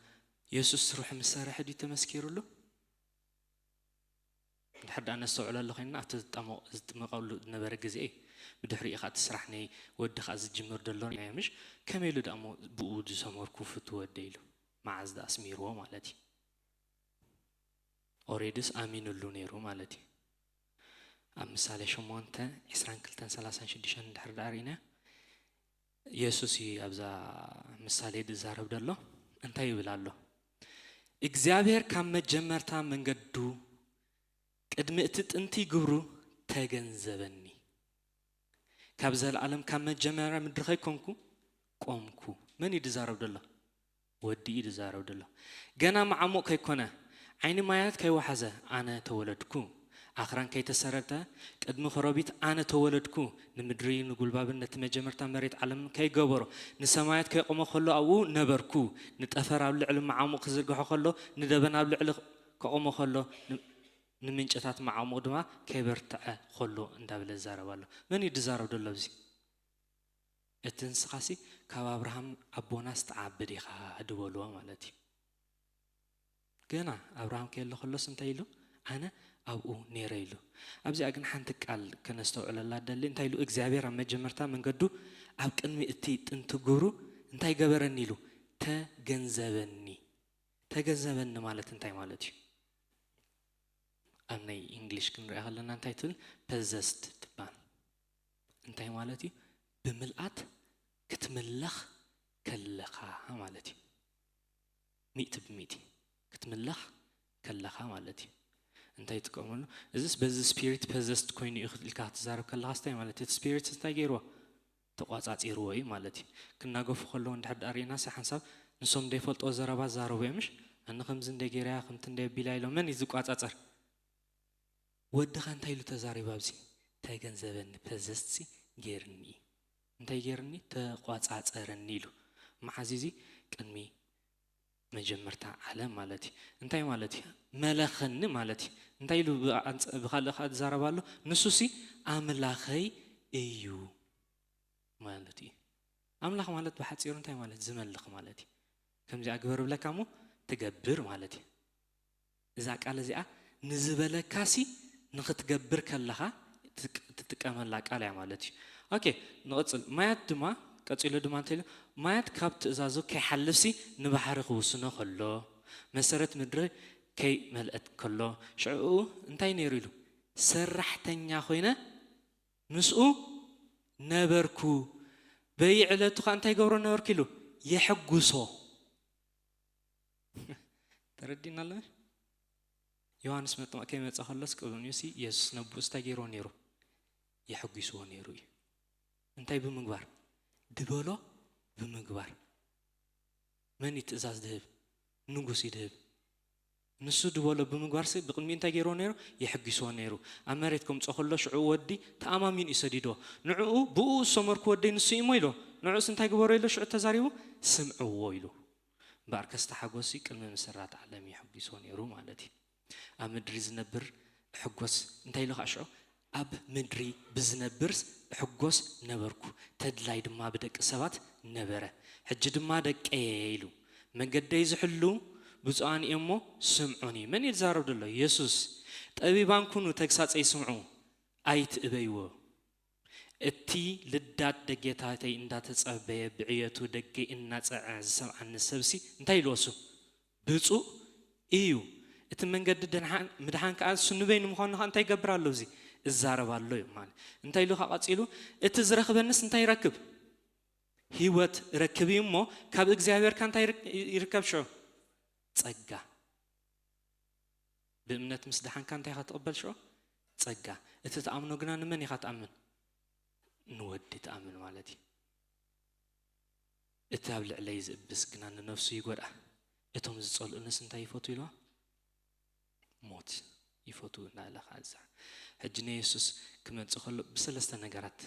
የሱስ ሩሕ ምስ ሰርሐ ድዩ ተመስኪሩሉ? እንድሕር ደኣ ነስተውዕለሉ ኮይንና፣ ኣብቲ ዝጠመ-፣ ዝጥመቐሉ ዝነበረ ግዜ እዩ። ብድሕሪኡ ኸኣ እቲ ስራሕ ናይ ወዲ ኸኣ ዝጅምር ደሎ እዩ፣ ምሽ? ከመይ ኢሉ ደኣ እሞ ብኡ ዝሰመርኩ ፍቱ ወደይ ኢሉ? መዓዝ ደኣ ኣስሚርዎ ማለት እዩ? ኦሬድስ ኣሚኑሉ ነይሩ ማለት እዩ። ኣብ ምሳሌ ሸሞንተ፣ ዕስራን ክልተን ሰላሳን ሽዱሽተን እንድሕር ደኣ ርኢና፣ የሱስ እዩ ኣብዛ ምሳሌ ዝዛረብ ደሎ። እንታይ ይብል ኣሎ? እግዚኣብሔር ካብ መጀመርታ መንገዱ ቅድሚ እቲ ጥንቲ ግብሩ ተገንዘበኒ። ካብ ዘለኣለም ካብ መጀመርያ ምድሪ ከይኮንኩ ቆምኩ። መን እዩ ዝዛረብ ዘሎ? ወዲ እዩ ዝዛረብ ዘሎ። ገና መዓሙቕ ከይኮነ፣ ዓይኒ ማያት ከይወሓዘ ኣነ ተወለድኩ። ኣኽራን ከይተሰረተ ቅድሚ ከረቢት ኣነ ተወለድኩ። ንምድሪ ንጉልባብን ነቲ መጀመርታ መሬት ዓለምን ከይገበሮ፣ ንሰማያት ከይቆሞ ከሎ ኣብኡ ነበርኩ። ንጠፈር ኣብ ልዕሊ መዓሙቕ ክዝርግሖ ከሎ፣ ንደበን ኣብ ልዕሊ ከቆሞ ከሎ፣ ን- ንምንጭታት መዓሙቕ ድማ ከይበርትዐ ከሎ እንዳበለ ዝዛረብ ኣሎ። መን እዩ ዝዛረብ ዘሎ ኣብዚ? እቲ ንስኻሲ ካብ ኣብርሃም ኣቦናስ ትዓቢ ዲኻ ድበልዎ ማለት እዩ። ገና ኣብርሃም ከየሎ ከሎስ እንታይ ኢሉ? ኣነ ኣብኡ ነይረ ኢሉ። ኣብዚኣ ግን ሓንቲ ቃል ከነስተውዕለላ ደሊ እንታይ ኢሉ? እግዚኣብሔር ኣብ መጀመርታ መንገዱ ኣብ ቅድሚ እቲ ጥንቲ ግብሩ እንታይ ገበረኒ ኢሉ? ተገንዘበኒ። ተገንዘበኒ ማለት እንታይ ማለት እዩ? ኣብ ናይ እንግሊሽ ክንሪኣ ከለና እንታይ ትብል? ፐዘስድ ትባል። እንታይ ማለት እዩ? ብምልኣት ክትምለኽ ከለኻ ማለት እዩ። ሚእቲ ብሚእቲ ክትምለኽ ከለኻ ማለት እዩ። እንታይ ይጥቀመሉ? እዚስ በዚ ስፒሪት ፐዘስድ ኮይኑ እዩ ኢልካ ክትዛረብ ከለኻ እንታይ ማለት እዩ? እቲ ስፒሪት እንታይ ገይርዎ? ተቋጻጺርዎ እዩ ማለት እዩ። ክናገፉ ከለዉ እንድሕር ደኣ ርኢናሲ ሓንሳብ ንሶም ዘይፈልጥዎ ዘረባ ዝዛረቡ እዮም ምሽ? ኣነ ከምዚ እንደ ገይረያ ከምቲ እንደ ቢላ ኢሎም መን እዩ ዝቋጻጸር? ወድኻ እንታይ ኢሉ ተዛሪቡ ኣብዚ? ተገንዘበኒ፣ ፐዘስትሲ ገይርኒ እዩ። እንታይ ገይርኒ? ተቋጻጸረኒ ኢሉ። መዓዝ እዚ? ቅድሚ መጀመርታ ዓለም ማለት እዩ። እንታይ ማለት እዩ? መለኸኒ ማለት እዩ። እንታይ ኢሉ ብኣንጸ- ብኻልእ ከዓ ዝዛረብ ኣሎ? ንሱሲ ኣምላኸይ እዩ ማለት እዩ። ኣምላኽ ማለት ብሓፂሩ እንታይ ማለት? ዝመልኽ ማለት እዩ። ከምዚኣ ግበር ብለካ እሞ ትገብር ማለት እዩ። እዛ ቃል እዚኣ ንዝበለካሲ ንኽትገብር ከለኻ ትጥቀ- ትጥቀመላ ቃል እያ ማለት እዩ። ኦኬ፣ ንቕፅል። ማያት ድማ ቀፂሉ ድማ እንታይ ኢሉ? ማያት ካብ ትእዛዙ ከይሓልፍሲ ንባሕሪ ክውስኖ ከሎ፣ መሰረት ምድሪ ከይመልአት ከሎ፣ ሽዕኡ እንታይ ነይሩ ኢሉ? ሰራሕተኛ ኮይነ ምስኡ ነበርኩ። በይዕለቱ ኸዓ እንታይ ገብሮ ነበርኩ ኢሉ? የሐጉሶ። ተረዲና ኣለና? ዮሃንስ መጥምቕ ከይመጸ ከሎስ ቅድሚኡሲ የሱስ ነብኡ እንታይ ገይርዎ ነይሩ? የሐጒስዎ ነይሩ እዩ። እንታይ ብምግባር? ድበሎ ብምግባር። መን እዩ ትእዛዝ ድህብ? ንጉስ እዩ ድህብ። ንሱ ድበሎ ብምግባርሲ ብቕድሚኡ እንታይ ገይርዎ ነይሩ? የሐጒስዎ ነይሩ። ኣብ መሬት ከምጾ ከሎ ሽዑ ወዲ ተኣማሚኑ እዩ ሰዲድዎ። ንዕኡ ብኡ ዝሰመርኩ ወደይ ንሱ እዩ እሞ ኢሉ። ንዕኡስ እንታይ ግበሮ ኢሉ ሽዑ ተዛሪቡ? ስምዕዎ ኢሉ። እምበኣርከስ እቲ ሓጎስሲ ቅድሚ ምስራት ዓለም የሐጒስዎ ነይሩ ማለት እዩ። ኣብ ምድሪ ዝነብር ሕጎስ እንታይ ኢሉ ከዓ ሽዑ? ኣብ ምድሪ ብዝነብር ሕጎስ ነበርኩ፣ ተድላይ ድማ ብደቂ ሰባት ነበረ። ሕጂ ድማ ደቀየ ኢሉ፣ መንገደይ ዝሕሉ ብፁዓን እዮም እሞ ስምዑኒ። መን እዩ ዝዛረብ ዘሎ? የሱስ። ጠቢባን ኩኑ፣ ተግሳጸይ ስምዑ፣ ኣይትእበይዎ። እቲ ልዳት ደጌታተይ እንዳተጸበየ ብዕየቱ ደገይ እናጸዐ ዝሰምዓኒ ሰብሲ እንታይ ኢልዎ እሱ? ብፁዕ እዩ። እቲ መንገዲ ድንሓን ምድሓን ከኣ እሱ ንበይኑ ምዃኑ ከኣ እንታይ ይገብር ኣሎ? እዚ እዛረብ ኣሎ እዩ ማለት። እንታይ ኢሉ ከኣ ቀጺሉ? እቲ ዝረኽበንስ እንታይ ይረክብ? ህይወት ረክብ እዩ እሞ ካብ እግዚኣብሔርካ እንታይ ይርክ- ይርከብ ሽዑ? ጸጋ። ብእምነት ምስ ደሓንካ እንታይ ኢኻ ትቕበል ሽዑ? ጸጋ። እቲ ትኣምኖ ግና ንመን ኢኻ ትኣምን? ንወዲ ትኣምን ማለት እዩ። እቲ ኣብ ልዕለይ ዝእብስ ግና ንነፍሱ ይጎድኣ። እቶም ዝጸልኡንስ እንታይ ይፈትዉ ኢልዋ? ሞት ይፈትዉ እናበለ ከኣ ዝዛረብ። ሕጂ ንየሱስ ክመጽእ ከሎ ብሰለስተ ነገራት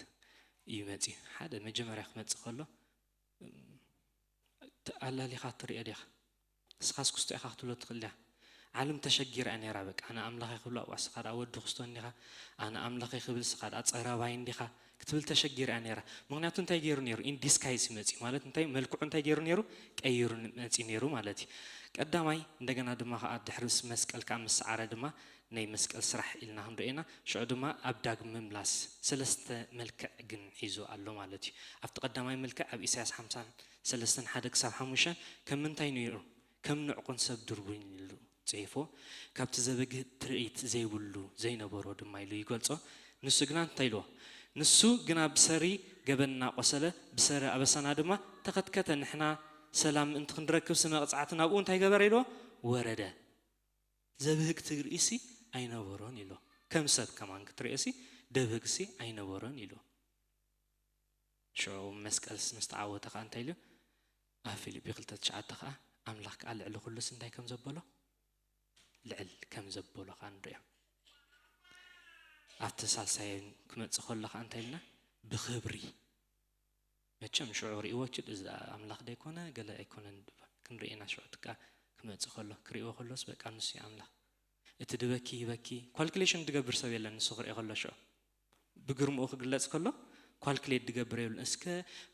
እዩ መጺኡ። ሓደ መጀመርያ ክመጽእ ከሎ ኣላሊኻ ትሪኦ ዲኻ? ንስኻስ ክስቶ ኢኻ ክትብሎ ትኽእል ዲኻ? ዓለም ተሸጊራ እያ ነይራ። በቃ ኣነ ኣምላኸይ ክብሎ ኣብኣ ንስኻ ደኣ ወዲ ክስቶ እንዲኻ፣ ኣነ ኣምላኸይ ክብል ንስኻ ደኣ ጸራባይ እንዲኻ ክትብል ተሸጊራ እያ ነይራ። ምኽንያቱ እንታይ ገይሩ ነይሩ? ኢን ዲስካይስ መጺኡ ማለት እንታይ? መልክዑ እንታይ ገይሩ ነይሩ? ቀይሩ መጺኡ ነይሩ ማለት እዩ። ቀዳማይ እንደገና ድማ ከኣ ድሕሪ ምስ መስቀል ከኣ ምስ ሰዓረ ድማ ናይ መስቀል ስራሕ ኢልና ክንሪኦ ኢና። ሽዑ ድማ ኣብ ዳግም ምምላስ ሰለስተ መልክዕ ግን ሒዙ ኣሎ ማለት እዩ። ኣብቲ ቀዳማይ መልክዕ ኣብ ኢሳያስ ሓምሳን ሰለስተን ሓደ ክሳብ ሓሙሽተ ከም ምንታይ ነይሩ? ከም ንዕቑን ሰብ ድርቡይን ኢሉ ጽሒፎ። ካብቲ ዘበግህ ትርኢት ዘይብሉ ዘይነበሮ ድማ ኢሉ ይገልጾ። ንሱ ግና እንታይ ኢልዎ? ንሱ ግና ብሰሪ ገበንና ቆሰለ፣ ብሰሪ ኣበሳና ድማ ተኸትከተ። ንሕና ሰላም ምእንቲ ክንረክብ ስመ ቅጽዓቲ ናብኡ እንታይ ገበረ ኢልዎ? ወረደ። ዘብህግ ትርኢትሲ ኣይነበሮን ኢሉ። ከም ሰብ ከማን ክትርእዮሲ ደብህግሲ ኣይነበሮን ኢሉ። ሽዑ መስቀልስ ምስ ተዓወተ ከኣ እንታይ ኢሉ? ኣብ ፊልጲ ክልተ ትሽዓተ ከኣ ኣምላኽ ከኣ ልዕሊ ኩሉስ እንታይ ከም ዘበሎ? ልዕል ከም ዘበሎ ከኣ ንርእዮ። ኣብቲ ሳልሳይ ክመጽእ ከሎ ከኣ እንታይ ኢልና? ብኽብሪ። መቸም ሽዑ ርእይዎ ችል፣ እዚ ኣምላኽ ዶ ኣይኮነ? ገለ ኣይኮነን ክንርኢ ኢና። ሽዑ ትካ ክመጽእ ከሎ ክርእይዎ ከሎስ በቃ ንሱ እዩ ኣምላኽ። እቲ ድበኪ ይበኪ። ኳልኩሌሽን ድገብር ሰብ የለን ንሱ ክርኢ ከሎ ሽዑ። ብግርምኡ ክግለጽ ከሎ ኳልኩሌት ድገብር የብሉን። እስከ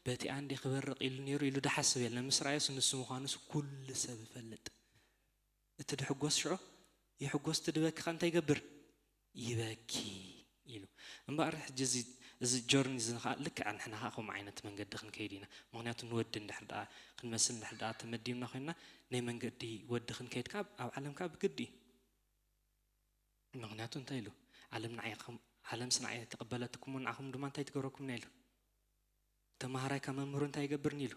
በቲኣ እንዴ ክበርቕ ኢሉ ነይሩ ኢሉ ድሓስብ የለን። ምስ ረኣዮስ ንሱ ምዃኑስ ኩሉ ሰብ ይፈልጥ። እቲ ድሕጎስ ሽዑ ይሕጎስ፣ እቲ ድበኪ ከ እንታይ ይገብር? ይበኪ ኢሉ። እምበኣር ሕጂ እዚ፣ እዚ ጆርኒ እዚ ኸዓ ልክዕ ንሕና ኸዓ ከምኡ ዓይነት መንገዲ ክንከይድ ኢና። ምኽንያቱ ንወዲ እንድሕር ደኣ ክንመስል እንድሕር ደኣ ተመዲብና ኮይንና ናይ መንገዲ ወዲ ክንከይድ ከኣ ኣብ ዓለም ከኣ ብግዲ እዩ። ምኽንያቱ እንታይ ኢሉ? ዓለም ንዓይ ከም፣ ዓለምስ ንዓይ ተቐበለትኩም ንዓኹም ድማ እንታይ ትገብረኩም ኢሉ? ተማሃራይ ካብ መምህሩ እንታይ ይገብርኒ ኢሉ?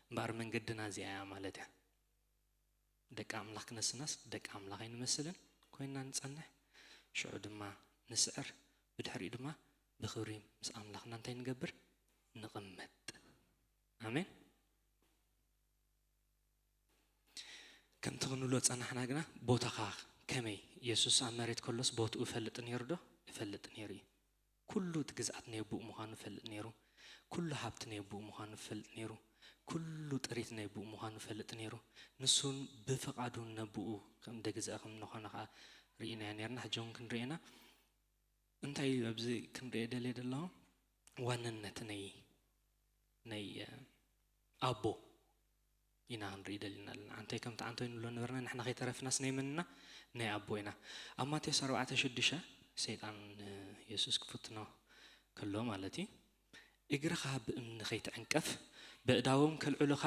እምበኣር መንገድና እዚኣ እያ ማለት እያ። ደቂ ኣምላኽ ክነስናስ ደቂ ኣምላኽ ኣይንመስልን ኮይንና ንጸንሕ። ሽዑ ድማ ንስዕር፣ ብድሕሪኡ ድማ ብኽብሪ ምስ ኣምላኽና እንታይ ንገብር? ንቕመጥ። ኣሜን። ከምቲ ክንብሎ ጸናሕና ግና ቦታኻ ከመይ? የሱስ ኣብ መሬት ከሎስ ቦትኡ ይፈልጥ ነይሩ ዶ? ይፈልጥ ነይሩ እዩ። ኩሉ እቲ ግዝኣት ናይ ኣቦኡ ምዃኑ ይፈልጥ ነይሩ። ኩሉ ሃብቲ ናይ ኣቦኡ ምዃኑ ይፈልጥ ነይሩ። ኩሉ ጥሪት ናይ ኣቦኡ ምዃኑ ይፈልጥ ነይሩ። ንሱን ብፍቓዱ ነቦኡ ከም ደግዝአ ከም ዝኾነ ኸዓ ርኢናዮ ነይርና። ሕጂ እውን ክንርኢ ኢና። እንታይ እዩ ኣብዚ ክንርኢ ደልየ ዘለኹ? ዋንነት ናይ፣ ናይ፣ እ፣ ኣቦ ኢና ክንርኢ ደሊና ኣለና። ኣንታይ ከምቲ ኣንቶይ ንብሎ ነበርና፣ ንሕና ከይተረፍናስ ናይ መን ኢና? ናይ ኣቦ ኢና። ኣብ ማቴዎስ ኣርባዕተ ሽዱሽተ ሰይጣን ንየሱስ ክፍትኖ ከሎ ማለት እዩ፣ "እግርኻ ብእምኒ ከይትዕንቀፍ፣ በእዳዎም ከልዕሉኻ፣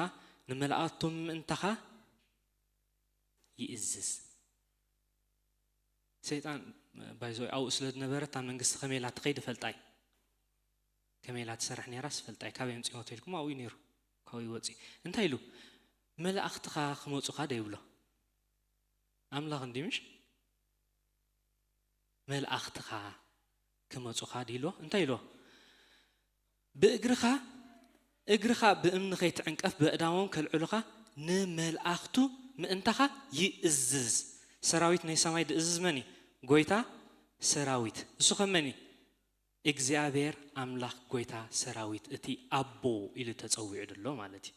ንመላእኽቶም ምእንታኻ ይእዝዝ።" ሰይጣን ባይዞ ኣብኡ ስለ ዝነበረ እታ መንግስቲ ከመይ ኢላ ትኸይድ ይፈልጣ እዩ። ከመይ ኢላ ትሰርሕ ነይራስ ይፈልጣ እዩ። ካበይ ኣምጺእዎ ተልኩም ኣብኡ እዩ ነይሩ። ካብኡ ይወጽእ እዩ። እንታይ ኢሉ? "መላእኽትኻ ክመጹኻ" ዶ ይብሎ? ኣምላኽ እንዲ ምሽ? "መላእኽትኻ ክመጹኻ" ድይሎ? እንታይ ኢሎ? "ብእግርኻ፣ እግርኻ ብእምኒ ከይትዕንቀፍ፣ በእዳዎም ከልዕሉኻ፣ ንመላእኽቱ ምእንታኻ ይእዝዝ።" ሰራዊት ናይ ሰማይ ድእዝዝ መን እዩ? ጎይታ ሰራዊት። እሱ ከም መን እዩ? እግዚኣብሔር ኣምላኽ ጎይታ ሰራዊት፣ እቲ ኣቦ ኢሉ ተጸዊዑ ደሎ ማለት እዩ።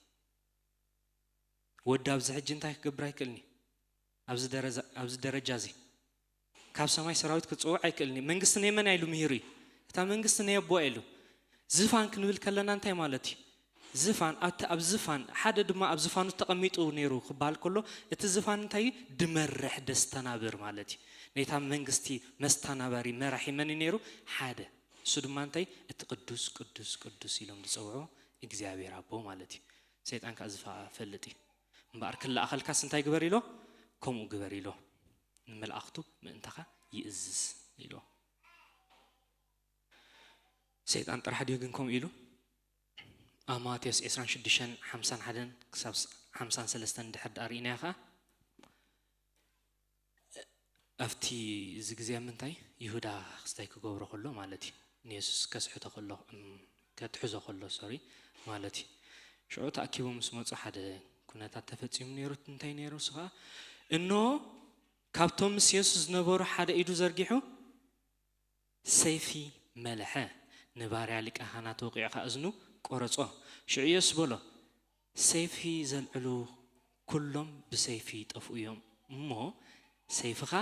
ወዲ ኣብዚ ሕጂ እንታይ ክገብር ኣይክእልን እዩ። ኣብዚ ደረጃ፣ ኣብዚ ደረጃ እዚ ካብ ሰማይ ሰራዊት ክጽውዕ ኣይክእልን እዩ። መንግስቲ ናይ መን ኢሉ ምሂሩ እዩ? እታ መንግስቲ ናይ ኣቦ ኢሉ። ዝፋን ክንብል ከለና እንታይ ማለት እዩ? ዝፋን፣ ኣብቲ፣ ኣብ ዝፋን፣ ሓደ ድማ ኣብ ዝፋኑ ተቐሚጡ ነይሩ ክበሃል ከሎ፣ እቲ ዝፋን እንታይ እዩ? ድመርሕ፣ ደስተናብር ማለት እዩ። ነታ መንግስቲ መስተናባሪ መራሒ መን እዩ ነይሩ? ሓደ። እሱ ድማ እንታይ? እቲ ቅዱስ፣ ቅዱስ፣ ቅዱስ ኢሎም ዝጸውዑ እግዚኣብሔር ኣቦ ማለት እዩ። ሰይጣን ከኣ ዝፋ ፈልጥ እዩ። እምበኣር ክለኣኸልካስ እንታይ ግበር ኢሎ? ከምኡ ግበር ኢሎ። ንመላእኽቱ ምእንታኻ ይእዝዝ ኢሎ። ሰይጣን ጥራሕ ድዩ ግን ከምኡ ኢሉ? ኣብ ማቴዎስ ዕስራን ሽዱሽተን ሓምሳን ሓደን ክሳብ ሓምሳን ሰለስተን ድሕር ደኣ ርኢናዮ ኸኣ፣ ኣብቲ እዚ ግዜ ኣብ ምንታይ? ይሁዳ ክስታይ ክገብሮ ከሎ ማለት እዩ። ንየሱስ ከስሕቶ ከሎ፣ እም፣ ከትሕዞ ከሎ፣ ሶሪ፣ ማለት እዩ። ሽዑ ተኣኪቦም ምስ መጹ ሓደ ኩነታት ተፈጺሙ ነይሩ። እንታይ ነይሩ? እሱ ኸኣ፣ እንሆ፣ ካብቶም ምስ የሱስ ዝነበሩ ሓደ ኢዱ ዘርጊሑ ሰይፊ መልሐ፣ ንባርያ ሊቀ ካህናት ወቒዑ ኸኣ እዝኑ ቆረጾ። ሽዑ የሱስ በሎ፣ "ሰይፊ ዘልዕሉ ኩሎም ብሰይፊ ይጠፍኡ እዮም እሞ፣ ሰይፍኻ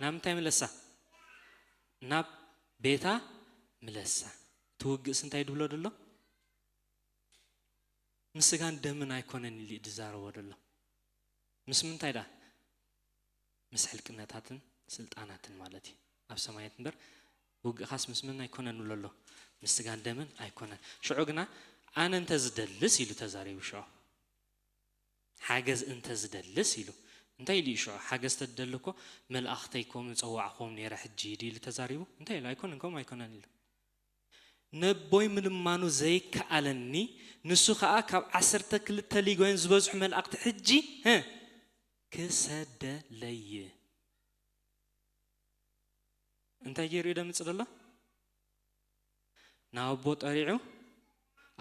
ናብ ምንታይ ምለሳ? ናብ ቤታ ምለሳ።" እቲ ውግእስ እንታይ ድብሎ ደሎ? "ምስ ስጋን ደምን ኣይኮነን" ኢሉ እዩ ዝዛረቦ ደሎ። ምስ ምንታይ ደኣ? ምስ ሕልቅነታትን ስልጣናትን ማለት እዩ። ኣብ ሰማያት እምበር ውግእኻስ ምስ ምን ኣይኮነን ብሎ ኣሎ። ምስ ስጋን ደምን ኣይኮነን። ሽዑ ግና ኣነ እንተ ዝደልስ ኢሉ ተዛሪቡ። ሽዑ ሓገዝ እንተ ዝደልስ ኢሉ። እንታይ ኢሉ እዩ ሽዑ? ሓገዝ ተደሊ እኮ መልኣኽተይ ኮም ጸዋዕኹም ነይረ ሕጂ ድዩ ኢሉ ተዛሪቡ? እንታይ ኢሉ? ኣይኮነን፣ ከምኡ ኣይኮነን ኢሉ። ነቦይ ምልማኑ ዘይከኣለኒ፣ ንሱ ኸኣ ካብ ዓሰርተ ክልተ ሊጎን ዝበዝሑ መላእኽቲ ሕጂ፣ ህ፣ ክሰደለይ። እንታይ ገይሩ እዩ ደምጽእ ዘሎ? ናብ ኣቦ ጠሪዑ፣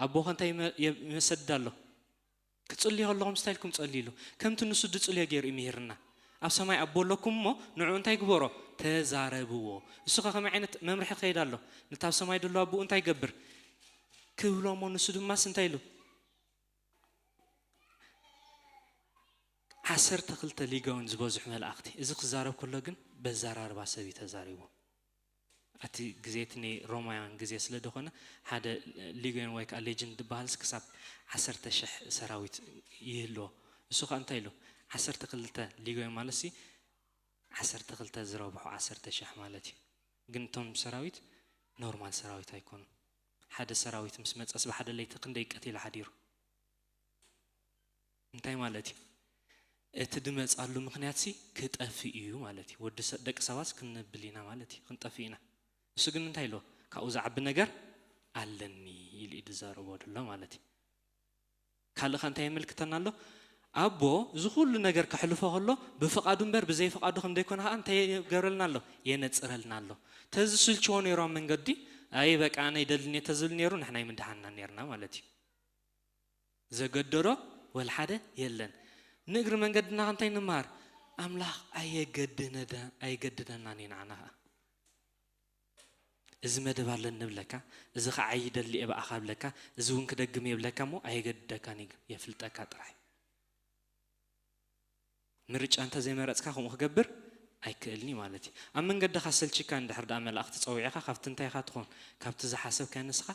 ኣቦ ከ እንታይ ይመ- ይመሰድድ ኣሎ? ክጽልዩ ከለኹም እንታይ ኢልኩም ጸልዩ ኢሉ? ከምቲ ንሱ ድጽልዮ ገይሩ እዩ ምሂርና። ኣብ ሰማይ ኣቦ ኣለኩም እሞ ንዕኡ እንታይ ግበሮ? ተዛረብዎ። እሱ ከ ከመይ ዓይነት መምርሒ ክኸይድ ኣሎ? ነቲ ኣብ ሰማይ ደሎ ኣቦኡ እንታይ ይገብር? ክብሎ እሞ ንሱ ድማስ እንታይ ኢሉ? ዓሰርተ ክልተ ሊጋውን ዝበዝሑ መላእኽቲ። እዚ ክዛረብ ከሎ ግን በዘራርባ ሰብ እዩ ተዛሪቡ። እቲ ግዜ እቲ ናይ ሮማውያን ግዜ ስለ ዝኾነ ሓደ ሊግዮን ወይ ከዓ ሌጅን ዝበሃል ክሳብ ዓሰርተ ሽሕ ሰራዊት ይህልዎ። እሱ ከዓ እንታይ ኢሉ? ዓሰርተ ክልተ ሊግዮን ማለት ሲ ዓሰርተ ክልተ ዝረብሑ ዓሰርተ ሽሕ ማለት እዩ። ግን እቶም ሰራዊት ኖርማል ሰራዊት ኣይኮኑን። ሓደ ሰራዊት ምስ መፀስ ብሓደ ለይቲ ክንደይ ቀቲሉ ሓዲሩ? እንታይ ማለት እዩ? እቲ ድመፃሉ ምክንያት ሲ ክጠፍእ እዩ ማለት እዩ። ወዲ ሰብ ደቂ ሰባት ክንብል ኢና ማለት እዩ። ክንጠፍእ ኢና። እሱ ግን እንታይ ኢሎ? ካብኡ ዝዓቢ ነገር ኣለኒ ኢሉ እዩ ዝዛረቦ ድሎ ማለት እዩ። ካልእ ከ እንታይ የመልክተና ኣሎ? ኣቦ እዚ ኩሉ ነገር ከሕልፎ ከሎ ብፍቓዱ እምበር ብዘይ ፍቓዱ ከም ዘይኮነ ከዓ እንታይ ይገብረልና ኣሎ? የነፅረልና ኣሎ። ተዝስልችዎ ነይሩ ኣብ መንገዲ ኣይ በቃ ኣነ ይደልኒ ተዝብል ነይሩ ንሕና ይምድሓና ነርና ማለት እዩ። ዘገደዶ ወልሓደ የለን። ንእግሪ መንገድና እንታይ ንምሃር? ኣምላኽ ኣየገድነደ- ኣየገድደናን እዩ ንዓና ኸዓ። እዚ መደብ ኣለኒ ብለካ፣ እዚ ኸዓ ይደሊ እየ ብኣኻ ብለካ፣ እዚ እውን ክደግም እየ ብለካ እሞ ኣየገድደካን እዩ፣ የፍልጠካ ጥራሕ። ምርጫ እንተ ዘይመረጽካ ከምኡ ክገብር ኣይክእልኒ ማለት እዩ። ኣብ መንገድኻ ሰልችካ እንድሕር ደኣ መላእኽቲ ጸዊዕኻ ካብቲ እንታይኻ ትኾን ካብቲ ዝሓሰብካዮ ንስኻ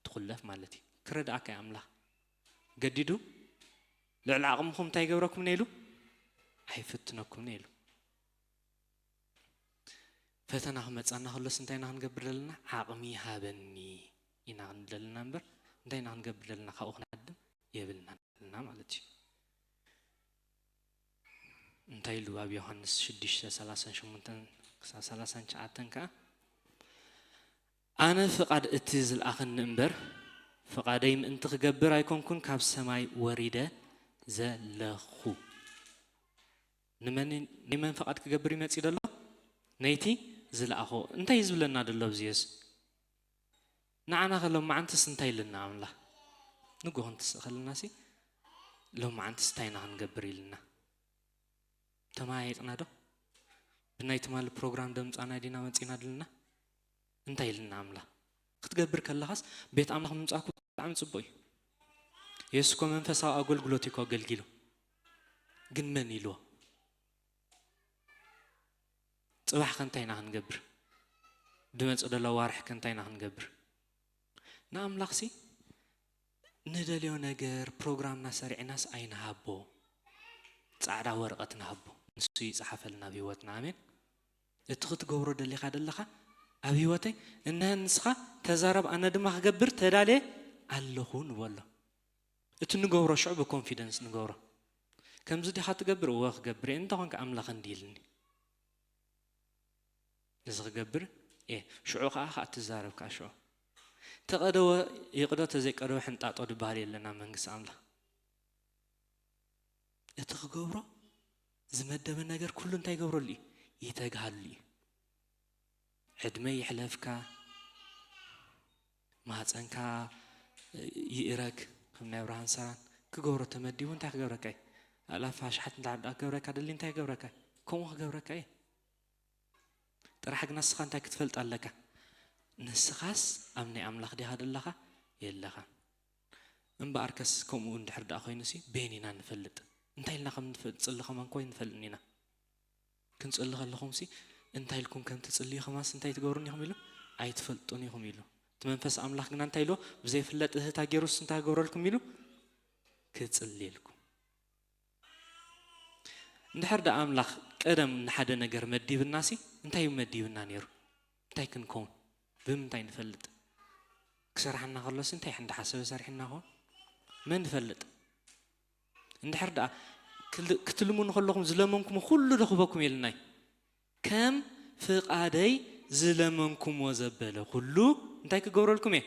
ትኹለፍ ማለት እዩ። ክረድኣካ እዩ ኣምላኽ። ገዲዱ ልዕሊ ዓቕምኹም እንታይ ይገብረኩም ኢሉ ኣይፍትነኩም ኢሉ። ፈተና ክመጻና ከሎስ እንታይ ኢና ክንገብር ዘለና? ዓቕሚ ሃበኒ ኢና ክንብል ዘለና እምበር እንታይ ኢና ክንገብር ዘለና? ካብኡ ክንሃድም የብልና ዘለና ማለት እዩ። እንታይ ኢሉ ኣብ ዮሃንስ ሽዱሽተ ሰላሳን ሸሞንተን ክሳብ ሰላሳን ትሽዓተን ከኣ ኣነ ፍቓድ እቲ ዝለኣኸኒ እምበር ፍቓደይ ምእንቲ ክገብር ኣይኮንኩን ካብ ሰማይ ወሪደ ዘለኹ። ንመን ናይ መን ፍቓድ ክገብር ይመጽእ ዘሎ? ነይቲ ዝለኣኾ። እንታይ እዩ ዝብለና ዘሎ ኣብዚ የሱስ? ንዓና ከ ሎማዓንትስ እንታይ ኢልና ኣምላኽ? ንጎ ክንትስእ ከለና ሲ ሎማዓንትስ እንታይ ኢና ክንገብር ኢልና? ተመያየጥና ዶ? ብናይ ትማሊ ፕሮግራም ደምጻና ዲና መጺና ድልና? እንታይ ኢልና ኣምላኽ? ክትገብር ከለኻስ ቤት ኣምላኽ ምምጻእኩ ብጣዕሚ ጽቡቕ እዩ። የሱስ እኮ መንፈሳዊ ኣገልግሎት እዩ እኮ ኣገልጊሉ። ግን መን ኢልዎ? ጽባሕ ከ እንታይ ኢና ክንገብር? ድመጽእ ደሎ ዋርሕ ከ እንታይ ኢና ክንገብር? ንኣምላኽሲ ንደልዮ ነገር ፕሮግራምና ሰሪዕናስ ኣይንሃቦ። ጻዕዳ ወረቐት ንሃቦ። ንሱ ይጽሓፈልና ኣብ ህይወትና። ኣሜን። እቲ ክትገብሮ ደሊኻ ደለኻ ኣብ ህይወተይ እነሀ ንስኻ ተዛረብ፣ ኣነ ድማ ክገብር ተዳልየ ኣለኹ ንበሎ። እቲ ንገብሮ ሽዑ ብኮንፊደንስ ንገብሮ። ከምዚ ዲኻ ትገብር? እወ ክገብር እየ። እንተኾንካ ኣምላኽ እንዲ ኢልኒ። እዚ ክገብር እየ። ሽዑ ኸዓ ኸዓ ትዛረብ ከኣ ሽዑ። ተቐደወ ይቕዶ፣ ተዘይቀደወ ሕንጣጦ ድበሃል የለን ኣብ መንግስቲ ኣምላኽ። እቲ ክገብሮ ዝመደበ ነገር ኩሉ እንታይ ይገብረሉ እዩ? ይተግሃሉ እዩ። ዕድመ ይሕለፍካ፣ ማህፀንካ ይእረግ፣ ከም ናይ ኣብርሃን ሰራን ክገብሮ ተመዲቡ እንታይ ክገብረካ እዩ? ኣእላፍ ኣሽሓት እንዳ ክገብረካ ደሊ እንታይ ክገብረካ እዩ? ከምኡ ክገብረካ እዩ። ጥራሕ ግና ንስኻ እንታይ ክትፈልጥ ኣለካ? ንስኻስ ኣብ ናይ ኣምላኽ ዲኻ ዘለኻ? የለኻን። እምበኣርከስ ከምኡ እንድሕር ደኣ ኮይኑሲ በየን ኢና ንፈልጥ? እንታይ ኢልና ከም ንፈ- ንጽሊ ከማን እኮ ኣይንፈልጥን ኢና። ክንጽሊ ከለኹምሲ እንታይ ኢልኩም ከም ትጽልዩ ከማንስ እንታይ ትገብሩን ኢኹም ኢሉ? ኣይትፈልጡን ኢኹም ኢሉ። እቲ መንፈስ ኣምላኽ ግና እንታይ ኢልዎ? ብዘይፍለጥ እህታ ገይሩስ እንታይ ክገብረልኩም ኢሉ? ክጽልየልኩም። እንድሕር ደኣ ኣምላኽ ቀደም ንሓደ ነገር መዲብናሲ እንታይ እዩ መዲብና ነይሩ? እንታይ ክንከውን? ብምንታይ ንፈልጥ? ክሰርሓና ከሎሲ እንታይ እንዳሓሰበ ሰሪሕና ኾን? መን ንፈልጥ? እንድሕር ደኣ ክል- ክትልምኑ ከለኹም ዝለመንኩሞ ኩሉ ዶ ክህበኩም የልናይ? ከም ፍቓደይ ዝለመንኩሞ ዘበለ ኩሉ እንታይ ክገብረልኩም እየ?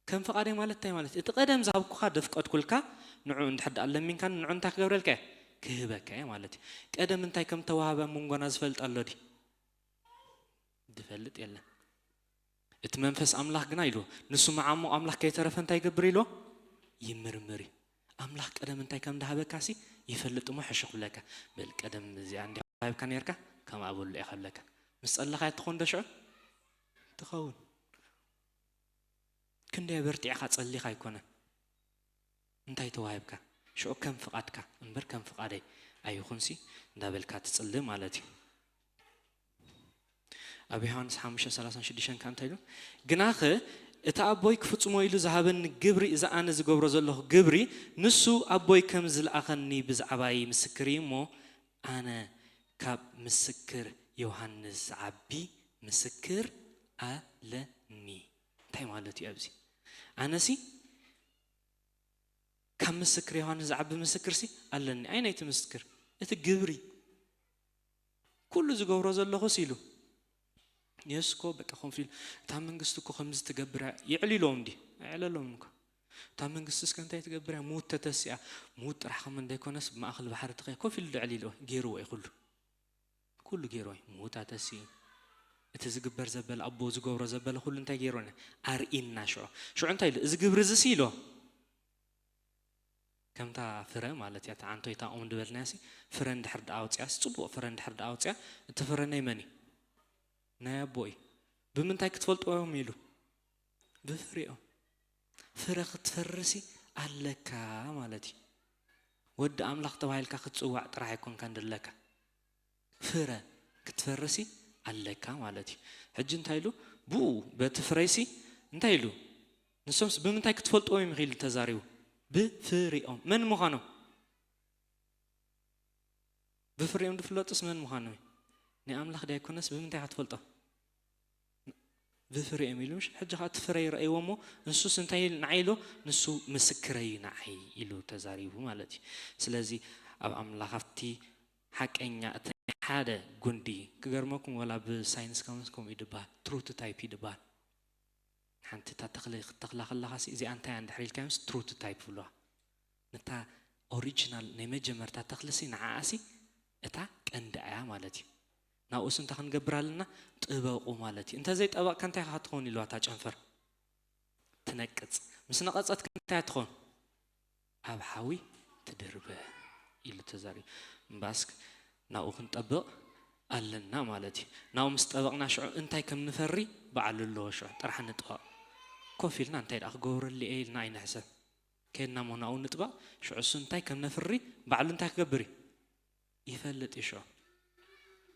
ከም ፍቓደይ ማለት እንታይ ማለት እዩ? እቲ ቀደም ዝሃብኩኻ ደፍቀድኩልካ ንዑ እንድሕር ደኣ ለሚንካኒ ንዑ እንታይ ክገብረልካ እየ? ክህበካ እየ ማለት እዩ። ቀደም እንታይ ከም ተዋህበ ኣብ መንጎና ዝፈልጥ ኣሎ ድዩ? ዝፈልጥ የለን። እቲ መንፈስ ኣምላኽ ግና ኢሉ፣ ንሱ መዓሙቕ ኣምላኽ ከይተረፈ እንታይ ይገብር ኢሉ? ይምርምር እዩ። ኣምላኽ ቀደም እንታይ ከም እንዳሃበካ ሲ ይፈልጥ እሞ ሕሹ ክብለካ። በል ቀደም እዚኣ እንዲኻ ሃብካ ነርካ፣ ከምኣ በሉ ኢኻ ብለካ። ምስ ጸለኻ ትኾን ዶ ሽዑ? ትኸውን። ክንደይ በርቲዕኻ ጸሊኻ ኣይኮነን። እንታይ ተዋሂብካ? ሽዑ ከም ፍቓድካ እምበር ከም ፍቓደይ ኣይኹንሲ እንዳበልካ ትጽሊ ማለት እዩ። ኣብ ዮሃንስ ሓሙሽተ ሰላሳን ሽዱሽተን ከኣ እንታይ ኢሉ? ግናኸ እቲ ኣቦይ ክፍጽሞ ኢሉ ዝሃበኒ ግብሪ፣ እዚ ኣነ ዝገብሮ ዘለኹ ግብሪ፣ ንሱ ኣቦይ ከም ዝለኣኸኒ ብዛዕባይ ምስክር እዩ እሞ፣ ኣነ ካብ ምስክር ዮሃንስ ዝዓቢ ምስክር ኣለኒ። እንታይ ማለት እዩ ኣብዚ? ኣነሲ ካብ ምስክር ዮሃንስ ዝዓቢ ምስክርሲ ኣለኒ። ኣይ ናይቲ ምስክር፣ እቲ ግብሪ፣ ኩሉ ዝገብሮ ዘለኹስ ኢሉ። የሱስ እኮ በቃ ኮንፊል፣ እታ መንግስቲ እኮ ከምዚ ትገብር እያ፣ የዕሊሎም እንዲ፣ ኣየዕለሎምን እኮ። እታ መንግስቲ እስከ እንታይ ትገብር እያ? ምዉት ተተሲኣ፣ ምዉት ጥራሕ ከም እንደይኮነስ ብማእከል ባሕሪ ተኸ-፣ ኮፍ ኢሉ ዶ ኣዕሊልዎ? ገይርዎ እዩ ኩሉ። ኩሉ ገይርዎ እዩ። ምዉት ኣተሲኡ። እቲ ዝግበር ዘበለ፣ ኣቦ ዝገብሮ ዘበለ ኩሉ እንታይ ገይርዎ? ኣርኢና ሽዑ። ሽዑ እንታይ ኢሉ? እዚ ግብሪ እዚ ሲ ኢሎ። ከምታ ፍረ ማለት እያ፣ እታ ዓንቶይታ ኦም ዝበልናያ ሲ፣ ፍረ እንድሕር ደኣ ኣውፅያ፣ ጽቡቕ ፍረ እንድሕር ደኣ ኣውፅያ፣ እቲ ፍረ ናይ መን እዩ? ናይ ኣቦ እዩ። ብምንታይ ክትፈልጥዎም ኢሉ? ብፍሬኦም። ፍረ ክትፈርሲ ኣለካ ማለት እዩ። ወዲ ኣምላኽ ተባሂልካ ክትጽዋዕ ጥራሕ ኣይኮንካን ዘለካ። ፍረ ክትፈርሲ ኣለካ ማለት እዩ። ሕጂ እንታይ ኢሉ? ብኡ በቲ ፍሬሲ እንታይ ኢሉ? ንሶምስ ብምንታይ ክትፈልጥዎም ኢኺ ኢሉ ተዛሪቡ? ብፍሬኦም። መን ምዃኖም? ብፍሬኦም ዝፍለጡስ መን ምዃኖም እዩ? ናይ ኣምላኽ ድዩ ኣይኮነስ ብምንታይ ኢኻ ትፈልጦ? ብፍሬኦም ኢሉ ምሽ? ሕጂ ኸዓ እቲ ፍረ ይረኣይዎ እሞ ንሱስ እንታይ ኢል-፣ ንዓይ ኢሉ? ንሱ ምስክረይ እዩ ንዓይ ኢሉ ተዛሪቡ ማለት እዩ። ስለዚ ኣብ ኣምላኽ ኣብቲ ሓቀኛ እቲ ናይ ሓደ ጉንዲ ክገርመኩም፣ ወላ ብሳይንስ ከምስ ከምኡ እዩ ድበሃል፣ ትሩት ታይፕ እዩ ድበሃል። ሓንቲ እታ ተኽሊ ክትተኽላ ከለኻ ሲ፣ እዚኣ እንታይ እያ እንድሕር ኢልካዮምስ ትሩት ታይፕ ይብሉዋ። ነታ ኦሪጂናል ናይ መጀመርታ ተኽሊ ሲ ንዓኣ ሲ እታ ቀንዲ እያ ማለት እዩ። ናብኡስ እንታይ ክንገብር ኣለና? ጥበቑ ማለት እዩ። እንተዘይጠበቕካ እንታይ ኢኻ ትኸውን ኢልዋ እታ ጨንፈር? ትነቅጽ። ምስ ነቐጸት እንታይ ትኾን? ኣብ ሓዊ ትድርበ ኢሉ ተዛሪቡ። እምበኣስ ናብኡ ክንጠብቕ ኣለና ማለት እዩ። ናብኡ ምስ ጠበቕና ሽዑ እንታይ ከም ንፈሪ ባዕሉ ኣለዎ። ሽዑ ጥራሕ ንጥበቕ። ኮፍ ኢልና እንታይ ደኣ ክገብረሉ እየ ኢልና ኣይንሕሰብ። ከድና እሞ ናብኡ ንጥበቕ። ሽዑ እሱ እንታይ ከም ነፍሪ ባዕሉ እንታይ ክገብር እዩ? ይፈልጥ እዩ። ሽዑ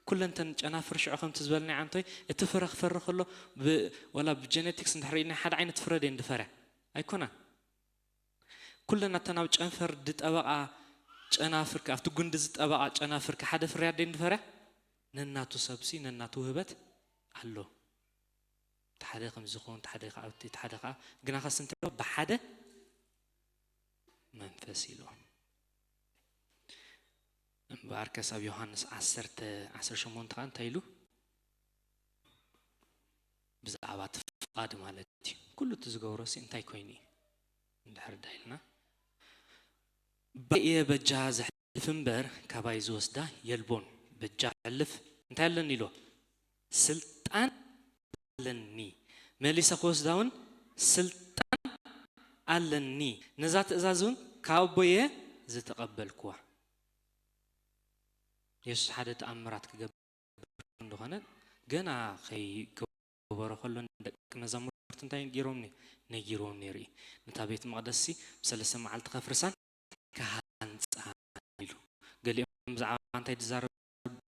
ኩለንተን ጨናፍር ሽዑ ከምቲ ዝበልናዮ ዓንቶይ፣ እቲ ፍረ ክፈሪ ከሎ ብ-፣ ወላ ብጀነቲክስ እንድሕር ርኢና ሓደ ዓይነት ፍረ ደየን ድፈርያ ኣይኮናን። ኩለን ኣተን ኣብ ጨንፈር ዝጠበቓ ጨናፍር ከ-፣ ኣብቲ ጉንዲ ዝጠበቓ ጨናፍር ከ ሓደ ፍርያት ደየን ድፈርያ? ነናቱ ሰብሲ ነናቱ ውህበት ኣሎ። እቲ ሓደ ከምዚ ዝኸውን፣ እቲ ሓደ ከኣ ኣብቲ፣ እቲ ሓደ ከኣ ግና ከስ እንታይ ኢሎ? ብሓደ መንፈስ ኢሎ። እምበኣርከስ ኣብ ዮሃንስ ዓሰርተ፣ ዓሰርተ ሸሞንተ ከኣ እንታይ ኢሉ? ብዛዕባ እቲ ፍቓድ ማለት እዩ። ኩሉ እቲ ዝገብሮሲ እንታይ ኮይኑ እዩ? እንድሕር ዳ ኢልና፣ ባይ እየ በጃ ዘሕልፍ እምበር ካባይ ዝወስዳ የልቦን። በጃ ዘሕልፍ እንታይ ኣለኒ ኢሎ? ስልጣን ኣለኒ። መሊሰ ክወስዳ እውን ስልጣን ኣለኒ። ነዛ ትእዛዝ እውን ካብ ኣቦየ ዝተቐበልኩዋ። የሱስ ሓደ ተኣምራት ክገብር እንደኾነ ገና ከይገበሮ ከሎ ንደቂ መዛሙርቱ እንታይ ገይሮም ነ-፣ ነጊርዎም ነይሩ እዩ። ነታ ቤት መቕደስሲ ብሰለስተ መዓልቲ ከፍርሳን ክሃንጻ ኢሉ። ገሊኦም ብዛዕባ እንታይ ዝዛረቡ፣